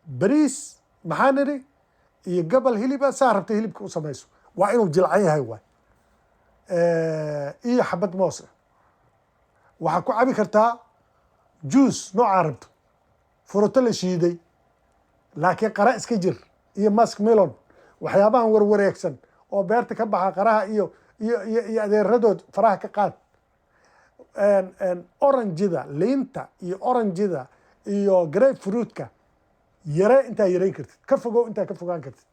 bariis, maxaa nidhi, iyo gabal hiliba. Saa rabta hilibka u samayso, waa inuu jilcan yahay waay, iyo xabad moos ah. Waxaa ku cabi kartaa juice noocaa rabto, furuto la shiiday, laakiin qara iska jir iyo musk melon, waxyaabahan warwareegsan oo beerta ka baxa, qaraha iyo adeeradood faraha ka qaad. Orangida, liinta iyo orangida iyo grape fruitka yaree intaa yareyn kartid, ka fogow intaa ka fogaan kartid.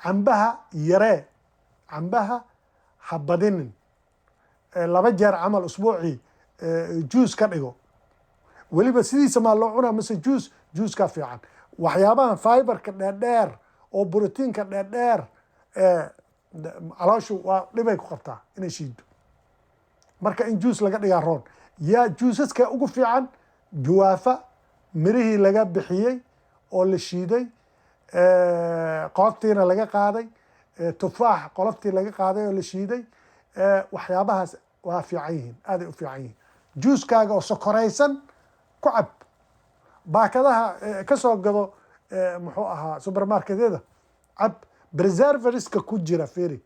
Cambaha yaree, cambaha ha badinin. Laba jeer camal usbuucii juice ka dhigo. Weliba sidiisa maa loo cunaa mise juice? Juicekaa fiican. Waxyaabahan fiberka dheerdheer oo brotiinka dheerdheer, calooshu waa dhibay ku qabtaa inay shiido. Marka in juice laga dhigaa roon. Yaa juusaska ugu fiican? Guava mirihii laga bixiyey oo la shiiday, qoloftiina laga qaaday, tufaax qoloftii laga qaaday oo la shiiday, waxyaabahaas waa fiican yihiin, aaday u fiican yihiin. Juuskaaga oo sokoraysan ku cab. Baakadaha ka soo gado, muxuu ahaa, supermarketyada cab. Preservativeka ku jira fiiri.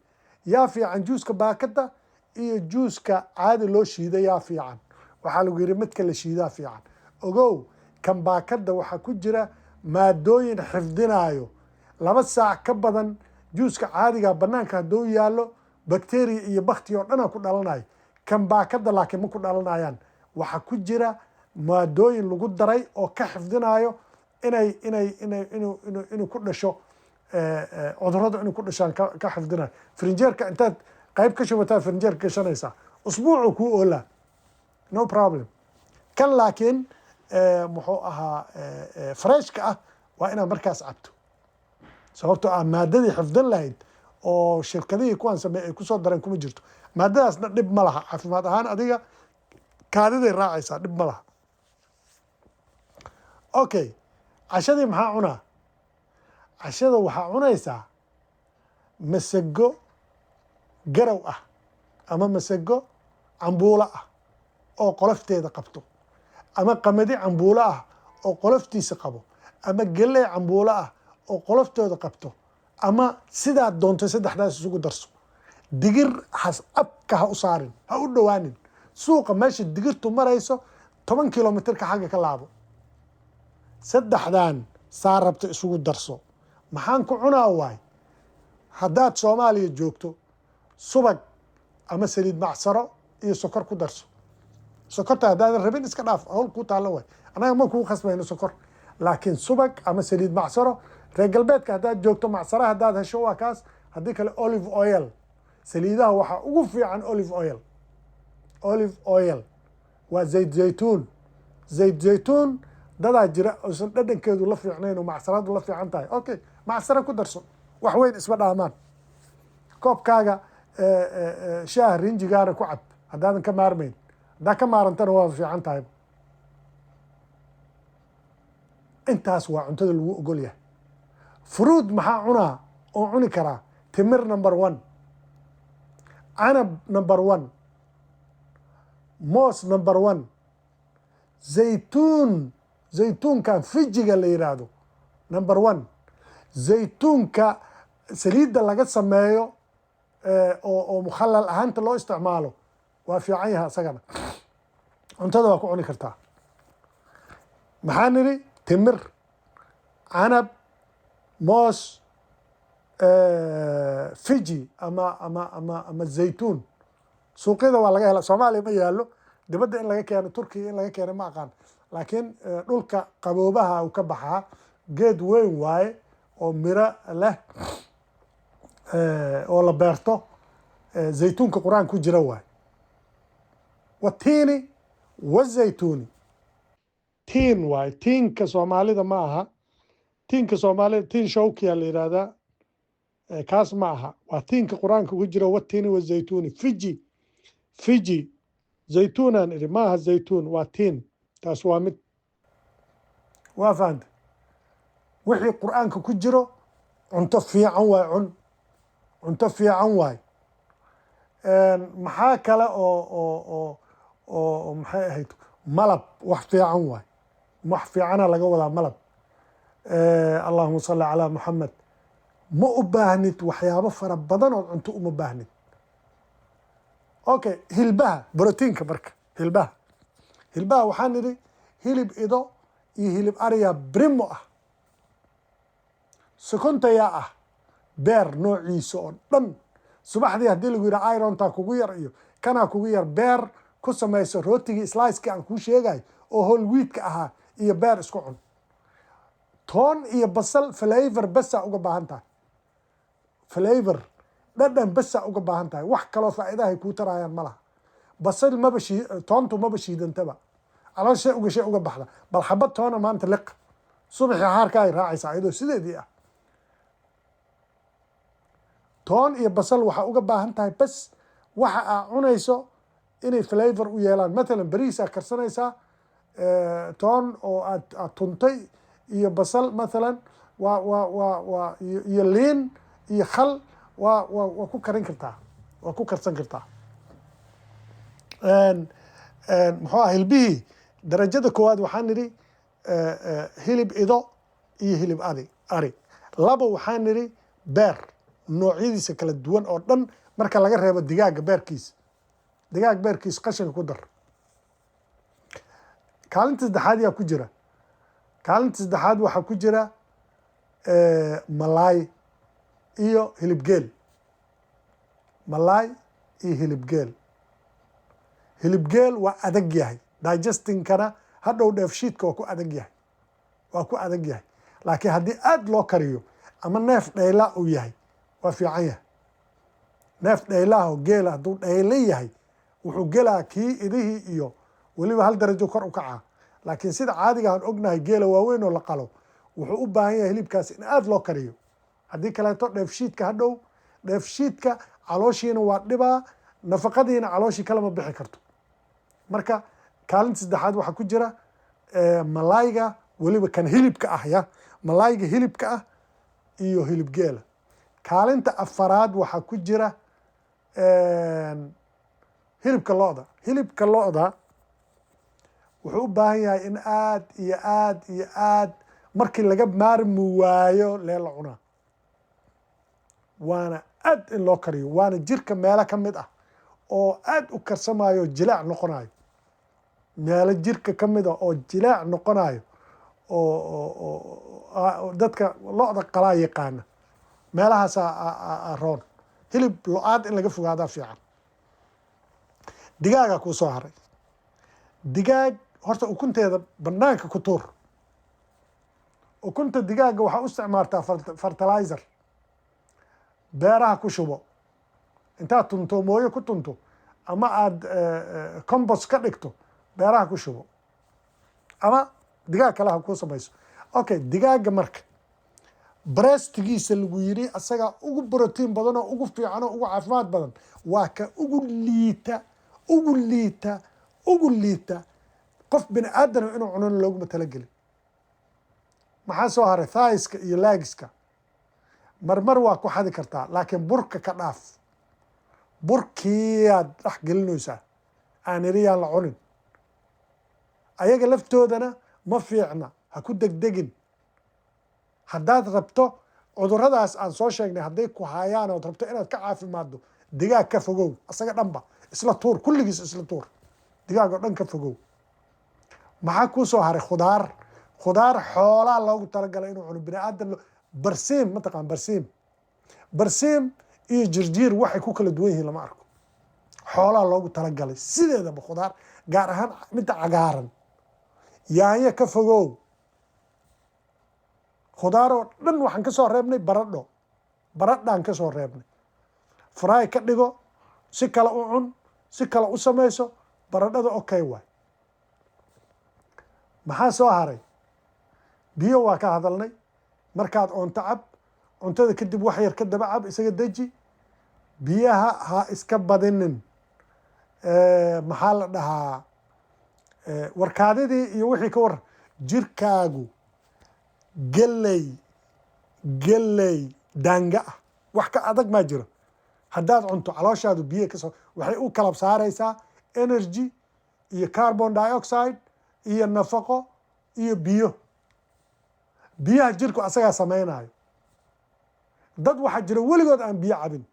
Yaa fiican, juuska baakada iyo juuska caadi loo shiiday, yaa fiican? Waxaa lagu yidhi midka la shiidaa fiican. Ogow, kan baakada waxaa ku jira Maadooyin xifdinaayo 2 saac ka badan juuska caadiga banaanka hadduu yaallo, bacteria iyo bakti oo dhanaa ku dhalanayo. Kan baakada laakiin ma ku dhalanayaan. Waxaa ku jira maadooyin lagu daray oo ka xifdinayo inay inuu ku dhasho cudurradu, inuu ku dhashaan ka xifdinayo. Frinjeerka intaad qayb ka shubataa frinjeerka gashanaysaa, usbuucu kuu oolaa, no problem. Kan laakiin muxuu ahaa, freshka ah, waa inaad markaas cabto, sababtoo ah maadadii xifdin lahayd oo shirkadihii kuwaan sameey ay kusoo dareen kuma jirto. Maadadaasna dhib ma laha caafimaad ahaan, adiga kaadiday raacaysaa, dhib ma laha. Okay, cashadii maxaa cunaa? Cashada waxaa cunaysaa masago garow ah ama masago cambuulo ah oo qolofteeda qabto, ama qamadi cambuulo ah oo qoloftiisa qabo, ama geley cambuulo ah oo qoloftooda qabto, ama sidaad doonto saddexdaas isugu darso. Digir has abka ha u saarin, ha u dhowaanin. Suuqa meesha digirtu marayso 10 kilomitirka xagga ka laabo. Saddexdan saa rabta isugu darso. Maxaan ku cunaa waay? Haddaad Soomaaliya joogto, subag ama saliid macsaro iyo sokor ku darso. Sokorta haddaadan rabin, iska dhaaf, hawl kuu taallo waay. Annaga ma kuu khasbayno sokor, laakiin subag ama saliid macsaro. Reer galbeedka haddaad joogto, macsaro haddaad hesho waa kaas. Haddii kale, olive oil. Saliidaha waxaa ugu fiican olive oil. Olive oil waa zayt zaytuun. Zayt zaytuun dadaa jira uusan dhadhankeedu la fiicnayn oo macsaradu la fiican tahay. Okay, macsaro ku darso, wax weyn isma dhaamaan. Koobkaaga shaah rinjigaana ku cab haddaadan ka maarmayn. Haddaa ka maarantana, waa fiican tahay. Intaas waa cuntada lagu ogol yahay. Fruit maxaa cunaa oo cuni karaa? Timir number one, canab number one, moos number one, zaytuun, zaytuunkan fijiga la yidhaahdo number one, zaytuunka saliidda laga sameeyo oo mukhalal ahaanta loo isticmaalo waa fiican yahay, isagana cuntada waa ku cuni kartaa. Maxaa nidhi? Timir, canab, moos, fiji ama zaytuun. Suuqyada waa laga hela. Soomaaliya ma yaallo, dibadda in laga keeno, Turkiga in laga keeno ma aqaan, laakiin dhulka qaboobaha uu ka baxaa. Geed weyn waaye oo miro leh oo la beerto. Zaytuunka Qur-aan ku jira waaye, watiini wazaytuuni. Tiin waaye, tiinka Soomaalida ma aha. Tiinka Soomaalida tiin shawkiya la yidhaahdaa, kaas ma aha. Waa tiinka Qur-aanka ku jira, watiini wazaytuuni. Fiji, fiji zaytuunaan idhi, ma aha zaytuun, waa tiin. Taas waa mid waa fahanta. Wixii Qur-aanka ku jiro cunto fiican waay, cun, cunto fiican waay. Maxaa kale oo maxay ahayd? Malab wax fiican waay, wax fiicana laga wadaa malab. Allahuma salli calaa Muxamed. Ma u baahnid waxyaabo fara badan oo cunto, uma baahnid. Okay, hilbaha, brotiinka. Marka hilbaha waxaan nidhi hilib ido iyo hilib ariya primo ah. Sokontayaa ah beer noociisa oo dhan. Subaxdii haddii lagu yidhaha irontaa kugu yar iyo kanaa kugu yar, beer ku samayso. Rootigii sliceki aan kuu sheegayo oo whole wheatka ahaa iyo beer isku cun. Toon iyo basal flavor basa uga baahan tahay, flavor, dhadhan basa uga baahan tahay. Wax kaloo faa'iidahay kuu tarayaan ma laha. Basal maba shii, toontu maba shiidantaba, caloosha ugashay uga baxda. Bal xabad toona maanta liq, subaxii haarka ay raacaysaa iyadoo sideedii ah. Toon iyo basal waxaa uga baahan tahay bas waxa aa cunayso inay flavor u yeelaan. Matalan, bariis aad karsanaysaa, toon oo aad tuntay iyo basal mathalan waa iyo liin iyo khal waa ku karin kartaa, waa ku karsan kartaa. Muxuu ah hilbihii darajada koowaad? Waxaan nidhi hilib ido iyo hilib ari. Laba, waxaan nidhi beer noocyadiisa kala duwan oo dhan, marka laga reebo digaaga beerkiisa. Digaag beerkiisa qashinka ku dar. Kaalinta saddexaad yaa ku jira? Kaalinta saddexaad waxaa ku jira malaay iyo hilibgeel. Malaay iyo hilibgeel. Hilibgeel waa adag yahay, digestingkana hadhow dheefshiidka waa ku adag yahay, waa ku adag yahay. Laakiin haddii aada loo kariyo ama neef dhayla uu yahay, waa fiican yahay. Neef dhaylaho geela hadduu dhaylo yahay, wuxuu gelaa kii idihii iyo weliba hal darajo kor u kacaa. Laakiin sida caadiga aan ognahay, geela waaweyn oo la qalo wuxuu u baahan yahay hilibkaas in aada loo kariyo. Haddii kaleeto dheefshiidka, hadhow dheefshiidka calooshiina waa dhibaa, nafaqadiina calooshii kalama bixi karto. Marka kaalinta saddexaad waxaa ku jira malaayga, weliba kan hilibka ah, ya malaayga hilibka ah iyo hilib geela. Kaalinta afaraad waxaa ku jira hilibka lo'da. Hilibka lo'da wuxuu u baahan yahay in aad iyo aad iyo aad markii laga maarmi waayo lee la cunaa, waana aad in loo kariyo, waana jirka meelo ka mid ah oo aad u karsamayo, jilaac noqonayo, meelo jirka ka mid ah oo jilaac noqonayo oo dadka lo'da qalaa yaqaana meelahaasaa roon. Hilib lo'aad in laga fogaadaa fiican. Digaagaa kuu soo haray. Digaag horta ukunteeda banaanka ku tuur. Ukunta digaagga waxaa u isticmaaltaa fertilizer, beeraha ku shubo. Intaad tunto, mooyo ku tunto ama aada compost ka dhigto, beeraha ku shubo ama digaag kale ha kuu samayso. Okay, digaagga marka breastigiisa lagu yiri asagaa ugu brotiin badan oo ugu fiican oo ugu caafimaad badan, waa ka ugu liita, ugu liita, ugu liita. Qof bini aadam inuu cunona looguma talagelin. Maxaa soo haray? Thighska iyo legska marmar waa ku xadi kartaa, laakiin burka ka dhaaf. Burkiiyaad dhex gelinaysaa aan iri yaan la cunin. Ayaga laftoodana ma fiicna, ha ku degdegin. Haddaad rabto cuduradaas aan soo sheegnay hadday ku hayaan ood rabto inaad ka caafimaaddo, digaag ka fogow. Asaga dhanba isla tuur, kulligiis isla tuur, digaag oo dhan ka fogow. Maxaa kuu soo haray? Khudaar. Khudaar xoolaa loogu talagalay inuu cuno, bini aadam. Barsiim mataqaan? Barsiim, barsiim iyo jirjiir waxay ku kala duwan yihiin lama arko. Xoolaa loogu talagalay sideedaba khudaar, gaar ahaan midda cagaaran. Yaanyo ka fogow. Khudaar oo dhan waxaan ka soo reebnay baradho, baradhaan ka soo reebnay. Fry ka dhigo, si kale u cun, si kale u samayso baradhada, okay waay. Maxaa soo haray? Biyo waa ka hadalnay. Markaad oonto cab, cuntada kadib wax yar ka daba cab, isaga deji. Biyaha ha iska badinin. Maxaa la dhahaa, warkaadidii iyo wixii ka war jirkaagu. Geley, geley daanga ah wax ka adag maa jiro. Haddaad cunto, calooshaadu biyo kasoo waxay u kalab saaraysaa energy iyo carbon dioxide iyo nafaqo iyo biyo. Biyaha jirku asagaa samaynayo. Dad waxaa jira weligood aan biyo cabin.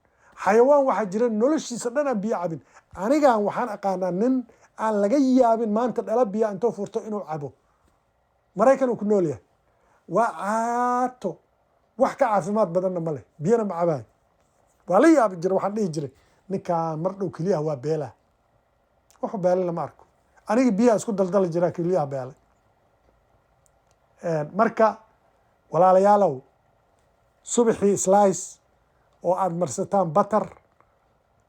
Xayawaan waxaa jira noloshiisa dhan aan biyo cabin. Anigan waxaan aqaanaa nin aan laga yaabin maanta dhala biya intuu furto inuu cabo. Maraykan uu ku nool yahay, waa caato, wax ka caafimaad badanna ma leh, biyana ma cabaayo. Waa la yaabi jiray, waxaan dhihi jiray ninkaan mar dhow keliyaha waa beelaa. Wuxuu beelay lama arko. Aniga biyaha isku daldali jiraa, keliyaha beelay. Marka walaalayaalow, subaxii slice oo aada marsataan butter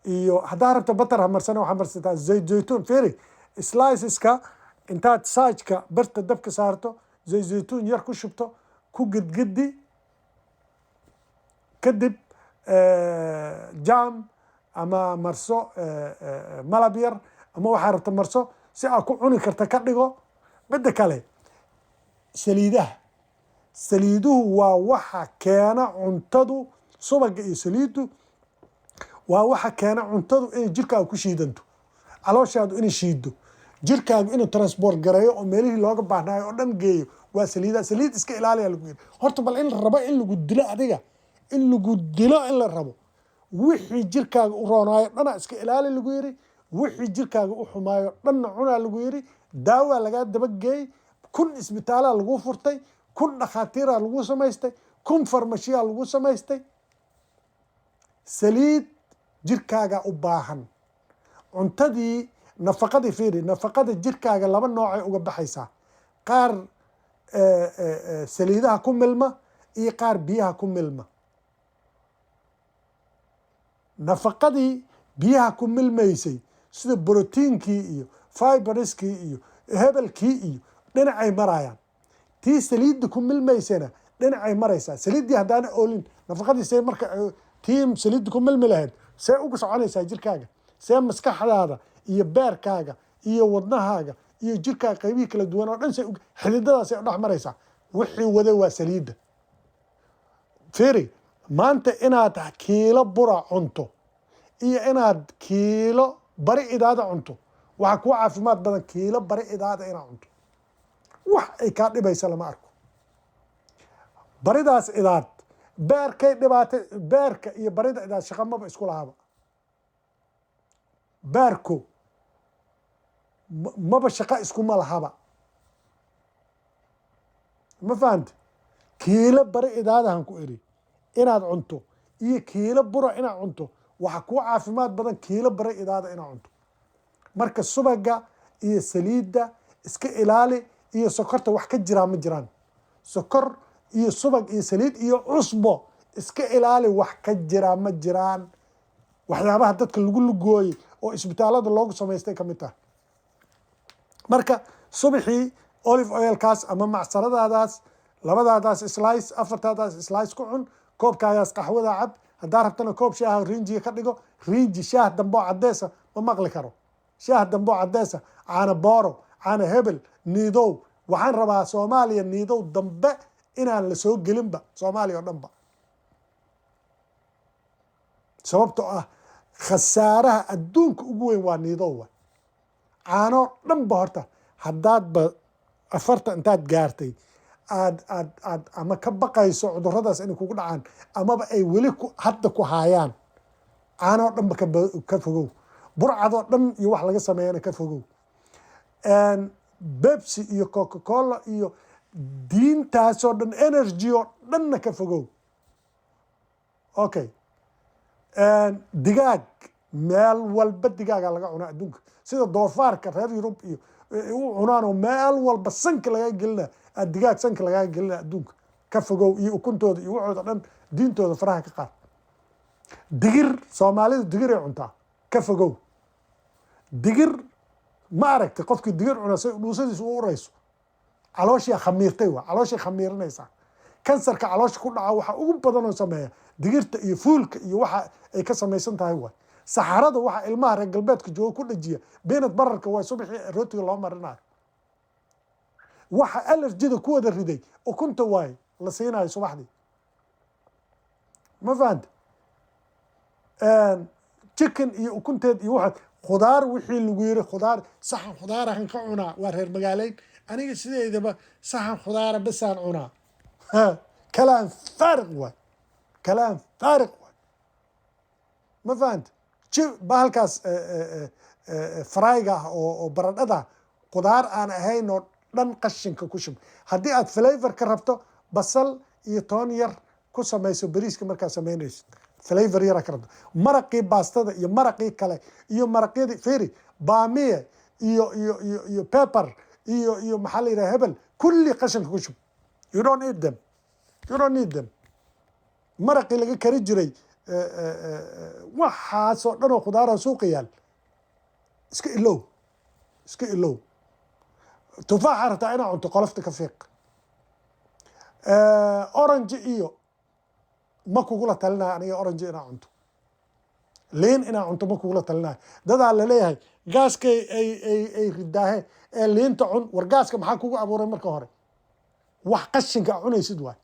iyo haddaa rabta butter ha marsana, waxaa marsataa zayt zaytuun. Feri sliceska intaad saajka barta dabka saarto, zayt zaytuun yar ku shubto, ku gedgedi, kadib jam ama marso malab yar ama waxaa rabta marso, si aad ku cuni karta ka dhigo. Midda kale, saliidaha. Saliiduhu waa waxa keena cuntadu, subaga iyo saliiddu waa waxa keena cuntadu inay jirkaaga ku shiidanto, calooshaadu inay shiido, jirkaagu inuu transport gareeyo oo meelihii looga baahnaayo oo dhan geeyo waa saliida. Saliid iska ilaaliya lagu yiri. Horta bal in la rabo in lagu dilo adiga, in lagu dilo in la rabo, wixii jirkaaga u roonaayo dhana iska ilaali lagu yiri, wixii jirkaaga u xumaayo dhanna cunaa lagu yiri. Daawaa lagaa dabageey. 1000 isbitaalaa lagu furtay, 1000 dhakhaatiiraa lagu samaystay, 1000 farmashiyaa lagu samaystay. Saliid jirkaaga u baahan. Cuntadii nafaqadii, fiiri, nafaqada jirkaaga laba noocay uga baxaysaa: qaar saliidaha ku milma iyo qaar biyaha ku milma. Nafaqadii biyaha ku milmaysay, sida brotiinkii iyo fiberskii iyo hebelkii iyo, dhinacay marayaan. Tii saliidda ku milmaysana dhinacay maraysaa. Saliiddii haddaana oolin, nafaqadii see marka tii saliidda ku milmi lahayd see uga soconaysaa jirkaaga? See maskaxdaada iyo beerkaaga iyo wadnahaaga iyo jirkaaga qaybihii kala duwan oo dhan see xididadaasay u dhex maraysaa? Wixii waday waa saliidda. Fiiri, maanta inaad kiilo bura cunto iyo inaad kiilo bari idaada cunto, waxaa kuu caafimaad badan kiilo bari idaada inaad cunto. Wax ay kaa dhibaysa lama arko. Baridaas idaad beerkay dhibaatay. Beerka iyo barida idaad shaqa maba isku lahaaba. Beerku maba shaqo iskuma lahaba. Ma fahante? Kiilo bari idaadahan ku iri inaad cunto iyo kiilo bura inaad cunto, waxaa kuu caafimaad badan kiilo bari idaada inaad cunto. Marka subaga iyo saliidda iska ilaali iyo sokorta. Wax ka jiraa ma jiraan. Sokor iyo subag iyo saliid iyo cusbo iska ilaali, wax ka jiraa ma jiraan. Waxyaabaha dadka lagu lugooyey oo isbitaalada loogu samaystay ka mid tahay. Marka subaxii olive oilkaas ama macsaradaadaas, labadaadaas slice, afartaadaas slice ku cun, koobkaagaas qaxwada cab. Haddaa rabtana koob shaaha rinjiga ka dhigo. Rinji shaah damboo cadeesa ma maqli karo. Shaah damboo cadeesa, caano booro, caano hebel, niidow. Waxaan rabaa Soomaaliya niidow dambe inaan la soo gelinba, Soomaaliya oo dhanba, sababtoo ah khasaaraha adduunka ugu weyn waa niidow wa. Caanoo dhanba horta haddaadba 40 intaad gaartay aad ama ka baqayso cuduradaas inay kugu dhacaan amaba ay weli ku hadda ku haayaan, caanoo dhanba ka fogow. Burcadoo dhan iyo wax laga sameeyana ka fogow. Pepsi iyo Coca Cola iyo diintaasoo dhan, energy oo dhanna ka fogow. Okay, digaag meel walba digaaga laga cunaa adduunka, sida doofaarka reer Yurub iyo u cunaan oo meel walba sanka lagaa gelina, digaag sanka lagaa gelina adduunka, ka fogow, iyo ukuntooda iyo waxooda dhan. Diintooda faraha ka qaad. Digir, Soomaalidu digiray cuntaa, ka fogow digir. Ma aragtay qofkii digir cuna say dhuusadiisu u urayso? Calooshii khamiirtay, waa calooshay khamiirinaysaa. Kansarka caloosha ku dhaca waxa ugu badan oo sameeya digirta iyo fuulka iyo waxa ay ka samaysan tahay waay. Saxarada waxa ilmaha reer galbeedka jooga ku dhajiya peanut butterka waa, subaxii rootiga loo marinayo. Waxa allergyda ku wada riday ukunta waay la siinayo subaxdii. Ma fahanta? Chicken iyo ukunteed iyo waxa khudaar, wixii lagu yiri khudaar, saxan khudaarahan ka cunaa, waa reer magaaleyn. Aniga sideedaba saxan khudaara basaan cunaa, kalaam faariq waay, kalaam faariq waay. Ma fahanta? Bahalkaas fryga ah oo baradhada, khudaar aan ahayn oo dhan qashinka ku shub. Haddii aad flavor ka rabto, basal iyo toon yar ku samayso bariiska markaad samaynaysid, flavor yara ka rabto. Maraqii baastada iyo maraqii kale iyo maraqyadii, fiiri, baamiye iyo pepper iyo maxaa la yidhaha hebel, kulli qashinka ku shub. You don't need them, you don't need them. Maraqii laga kari jiray, waxaasoo dhan oo khudaara suuqa yaal, iska ilow, iska ilow. Tufaaxa rabtaa inaad cunto, qolofta ka fiiq. Orange iyo ma kugula talinayo aniga orange inaad cunto. Liin inaad cunto ma kugula talinayo. Dadaa laleeyahay gaaskay ay ridaahe ee liinta cun. War gaaska maxaa kugu abuuray marka hore? Wax qashinka a cunaysid waay.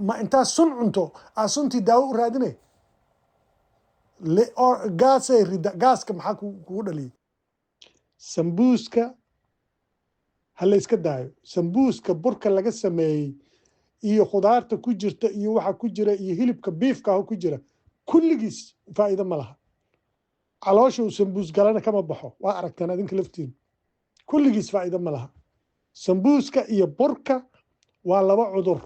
Ma intaad sun cunto aad suntii daawo u raadinay? Gaasay rida, gaaska maxaa kugu dhaliyay? Sambuuska ha la iska daayo. Sambuuska burka laga sameeyey iyo khudaarta ku jirta iyo waxa ku jira iyo hilibka beefka ku jira, kulligiis faa'iido ma laha. Caloosha uu sambuus galana kama baxo, waa aragtaan adinka laftiin. Kulligiis faa'iido ma laha. Sambuuska iyo burka waa laba cudur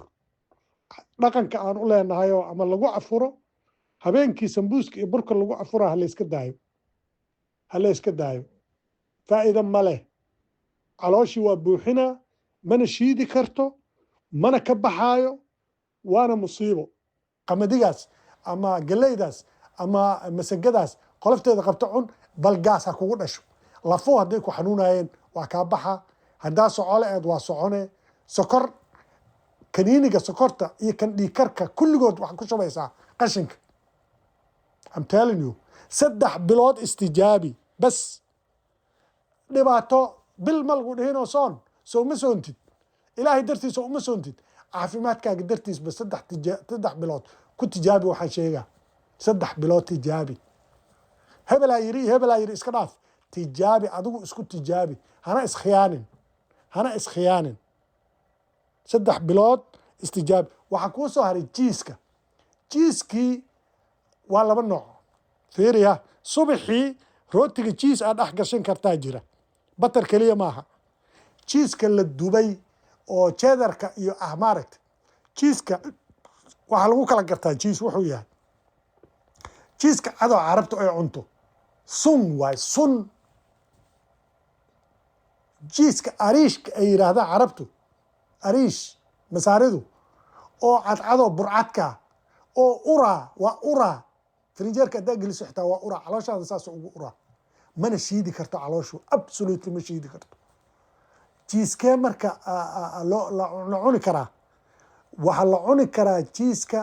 dhaqanka aan u leenahay oo ama lagu afuro habeenkii. Sambuuska iyo burka lagu afura ha layska daayo, ha layska daayo. Faa'iida ma leh. Calooshii waa buuxinaa, mana shiidi karto, mana ka baxaayo, waana musiibo. Qamadigaas ama galeydaas ama masagadaas qolofteeda qabta cun, bal gaas ha kugu dhasho. Lafuhu hadday ku xanuunayeen waa kaa baxa. Haddaa socole eed waa socone. Sokor, kaniiniga sokorta iyo kan dhiigkarka kulligood waxaad ku shubaysaa qashinka. I'm telling you, 3 bilood istijaabi bas. Dhibaato bil ma lagu dhihinoo soon. Soo uma soontid Ilaahay dartiisa, uma soontid caafimaadkaaga dartiis. Ba 3 bilood ku tijaabi. Waxaan sheegaa, 3 bilood tijaabi. Hebelaa yiri, hebelaa yiri, iska dhaaf. Tijaabi, adigu isku tijaabi. Hana iskhiyaanin, hana iskhiyaanin. 3 bilood istijaabi. Waxaa kuu soo haray cheese-ka. Cheese-kii waa laba nooc. Fiiriya, subaxii rootiga cheese aad dhex gashan kartaa jira, butter keliya maaha. Cheese-ka la dubay oo cheddar-ka iyo ah, maaragta, cheese-ka waxaa lagu kala gartaa cheese wuxuu yahay. Cheese-ka cadoo Carabta ay cunto sun waay, sun. Cheese-ka ariishka ay yidhaahdaan Carabtu, ariish Masaaridu, oo cadcadoo burcadka oo uraa, waa uraa. Frinjeerka haddaa geliso xitaa waa uraa. Calooshaada saas ugu uraa, mana shiidi karto calooshu, absolutely ma shiidi karto. Cheese-kee marka loo la cuni karaa? Waxaa la cuni karaa cheese-ka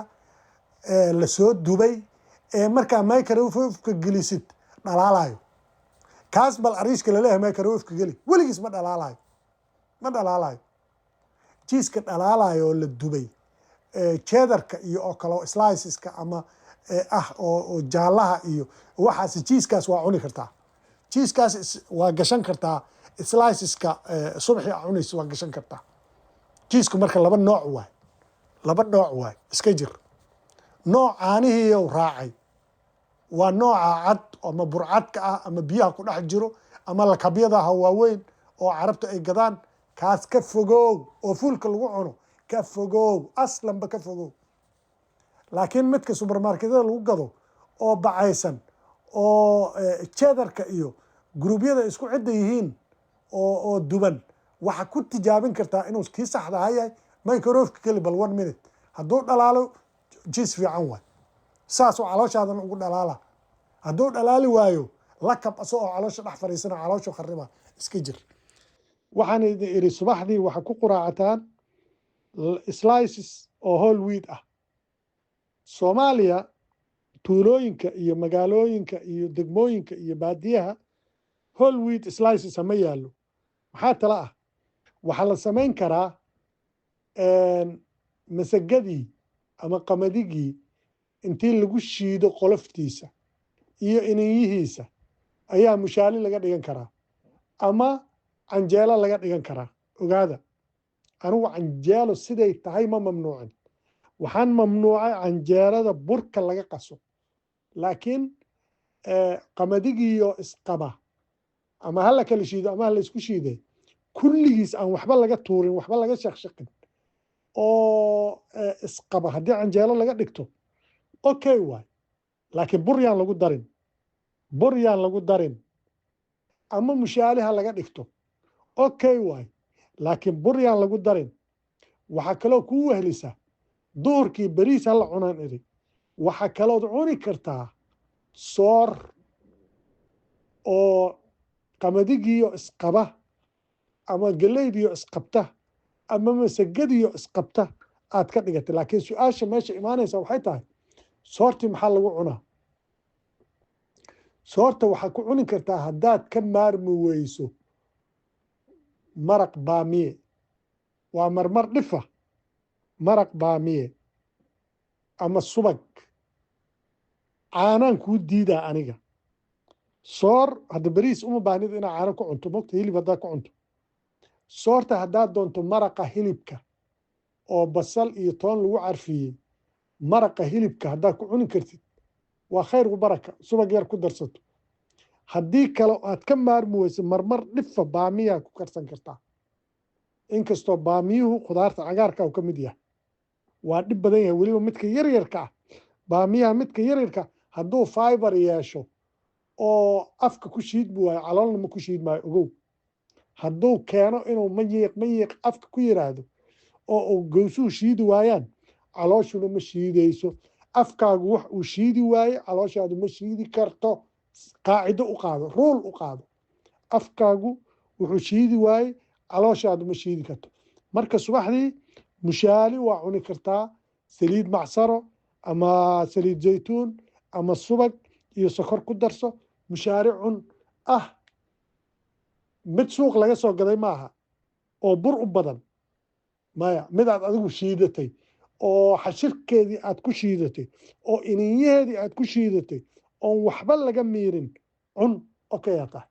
lasoo dubay ee markaa microwave-ka gelisid dhalaalayo. Kaas bal ariishka laleeyahay microwave-ka geli, weligiis ma dhalaalayo, ma dhalaalayo. Cheese-ka dhalaalayo oo la dubay, cheddar-ka iyo oo kale oo slices-ka ama ah oo jaallaha iyo waxaas, cheese-kaas waa cuni kartaa. Cheese-kaas waa gashan kartaa slices-ka subaxii aa cunayso, waa gashan kartaa. Cheese-ku marka laba nooc waay, laba nooc waay, iska jir. Nooc caanihiiyow raacay waa nooca cad ama burcadka ah ama biyaha ku dhex jiro ama lakabyadaha waaweyn oo Carabta ay gadaan. Kaas ka fogow, oo fuulka lagu cuno ka fogow, aslanba ka fogow. Laakiin midka supermarketyada lagu gado oo bacaysan oo cheddar-ka iyo guruubyada isku cidda yihiin oo duban, waxaa ku tijaabin kartaa inuu kii saxda aha yahay. Microwave-ka keli bal one minute, hadduu dhalaalo cheese fiican waay. Saasoo calooshaadana ugu dhalaala. Hadduu dhalaali waayo, lakab asagoo caloosha dhex fadhiisana, caloosha khariba, iska jir. Waxaan idin iri, subaxdii waxaa ku quraacataan slices oo whole wheat ah. Soomaaliya tuulooyinka iyo magaalooyinka iyo degmooyinka iyo baadiyaha whole wheat slices ma yaallo. Maxaa tala ah? Waxaa la samayn karaa masagadii ama qamadigii intii lagu shiido qoloftiisa iyo ininyihiisa ayaa mushaali laga dhigan karaa ama canjeelo laga dhigan karaa. Ogaada, anigu canjeelo siday tahay ma mamnuucin. Waxaan mamnuucay canjeelada burka laga qaso. Laakiin qamadigiiyo isqaba, ama ha la kala shiido ama ha la isku shiiday, kulligiis aan waxba laga tuurin, waxba laga shaqshaqin oo isqaba, haddii canjeelo laga dhigto, okay waay. Laakiin bur yaan lagu darin, bur yaan lagu darin. Ama mushaali ha laga dhigto, okay waay, laakiin bur yaan lagu darin. Waxaa kaloo kuu wehlisa, duhurkii beriis ha la cunaan idhi, waxaa kalood cuni kartaa soor oo qamadigiiyo isqaba ama geleydiyo isqabta ama masagadiyo isqabta aad ka dhigatay. Laakiin su-aasha meesha imaanaysa waxay tahay, soortii maxaa lagu cunaa? Soorta waxaa ku cuni kartaa, haddaad ka maarmi weyso, maraq baamiye. Waa marmar dhifa maraq baamiye ama subag. Caanaan kuu diidaa aniga. Soor hadda beriis uma baahnid inaad caano ku cunto, mogta. Hilib haddaad ku cunto soorta, haddaad doonto maraqa hilibka oo basal iyo toon lagu carfiyey, maraqa hilibka haddaad ku cuni kartid waa khayr u baraka, subag yar ku darsato. Haddii kale aad ka maarmi weyso, marmar dhifa baamiyaa ku karsan kartaa. Inkastoo baamiyuhu khudaarta cagaarka uu ka mid yahay, waa dhib badan yahay, weliba midka yaryarka ah. Baamiyaha midka yaryarka hadduu fiber yeesho oo afka ku shiidmi waayo, caloolna ma ku shiid maayo. Ogow, hadduu keeno inuu mayiiq mayiiq afka ku yiraahdo oo uu gowsuhu shiidi waayaan, calooshuna ma shiidayso. Afkaagu wax uu shiidi waaye, calooshaadu ma shiidi karto. Qaacido u qaado, rule u qaado: afkaagu wuxuu shiidi waaye, calooshaadu ma shiidi karto. Marka subaxdii mushaali waa cuni kartaa, saliid macsaro ama saliid zaytuun ama subag iyo sokor ku darso, mushaari cun ah. Mid suuq laga soo gaday maaha oo bur u badan, maya. Mid aad adigu shiidatay oo xashirkeedii aad ku shiidatay oo ininyaheedii aad ku shiidatay oon waxba laga miirin cun. Okay aa tahay.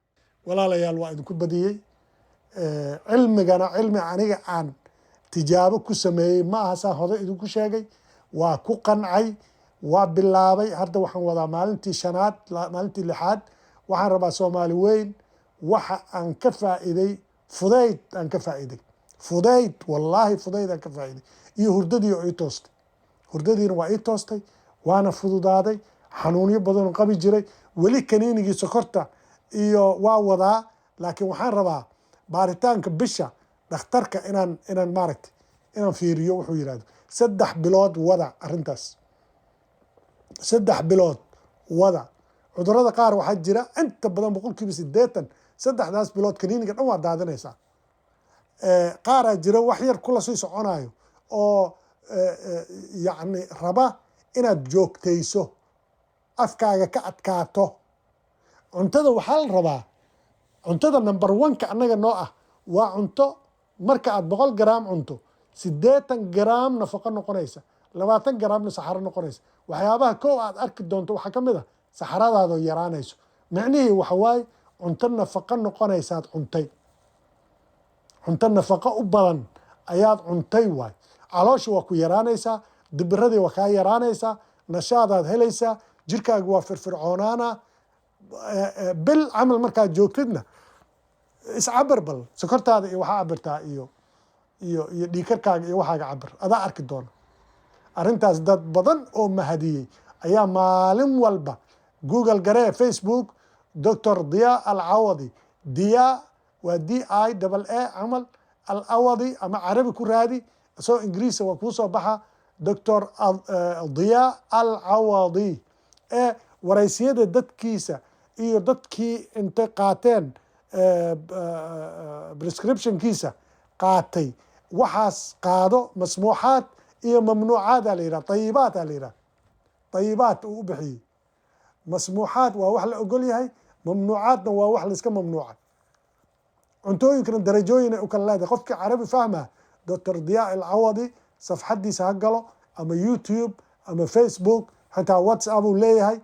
Walaalayaal, waa idinku badiyey. Cilmigana cilmi aniga aan tijaabo ku sameeyey ma aha, saan hore idinku sheegay. Waa ku qancay, waa bilaabay. Hadda waxaan wadaa maalintii shanaad, maalintii lixaad. Waxaan rabaa Soomaali weyn waxa aan ka faa'iiday, fudayd aan ka faa'iiday, fudayd, wallaahi fudayd aan ka faa'iiday, iyo hurdadii oo ii toostay. Hurdadiina waa ii toostay, waana fududaaday. Xanuunyo badanoo qabi jiray, weli kaniinigii sokorta iyo waa wadaa, laakiin waxaan rabaa baaritaanka bisha dhakhtarka inaan maaragtay inaan fiiriyo wuxuu yidhahdo. 3 bilood wada arrintaas, 3 bilood wada. Cudurada qaar waxaa jira inta badan 80% saddexdaas bilood kaniiniga dhan waa daadinaysaa. Qaaraa jira wax yar kula sii soconayo oo yacni raba inaad joogtayso, afkaaga ka adkaato. Cuntada waxaa la rabaa, cuntada number one-ka annaga noo ah waa cunto marka aad 100 garaam cunto, 80 garaam nafaqo noqonaysa, 20 garaamna saxaro noqonaysa. Waxyaabaha kow aad arki doonto waxaa ka mid a saxaradaadoo yaraanayso. Micnihii waxa waaye cunto nafaqo noqonaysaad cuntay, cunto nafaqo u badan ayaad cuntay waay. Caloosha waa ku yaraanaysaa, dibiradii waa kaa yaraanaysaa, nashaadaad helaysaa, jirkaaga waa firfircoonaana. Bil camal markaad joogtidna iscabar bal, sokortaada iyo waxaa cabirtaa iyo dhiikarkaaga iyo waxaaga cabir, adaa arki doona. Arrintaas dad badan oo mahadiyey ayaa maalin walba. Google garee, Facebook, Doctor Diya Alcawadi. Diya waa D I double A camal, Alawadi ama Carabi ku raadi, isagoo Ingiriisa waa kuu soo baxa. Doctor Diya Alcawadi ee waraysiyada dadkiisa iyo dadkii intay qaateen prescriptionkiisa qaatay, waxaas qaado. Masmuuxaad iyo mamnuucaada la yidhaha, tayibaat la yidhaha, tayibaat uu u bixiyey. Masmuuxaad waa wax la ogol yahay, mamnuucaadna waa wax laiska mamnuucay. Cuntooyinkana darajooyin ay u kala leedahay. Qofkii Carabi fahma, Doctor Diyaa Alcawadi safxadiisa ha galo, ama YouTube ama Facebook, xitaa WhatsApp uu leeyahay.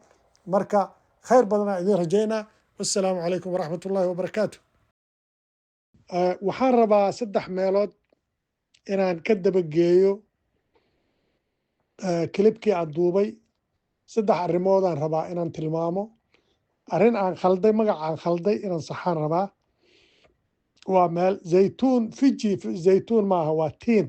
Marka khayr badanaa idiin rajaynaa. Wassalaamu calaykum waraxmat ullahi wabarakaatu. Waxaan rabaa saddex meelood inaan ka dabageeyo clipkii aan duubay. Saddex arrimoodaan rabaa inaan tilmaamo. Arrin aan khalday, magac aan khalday inaan saxaan rabaa. Waa meel zaytuun, fiji zaytuun maaha, waa tiin.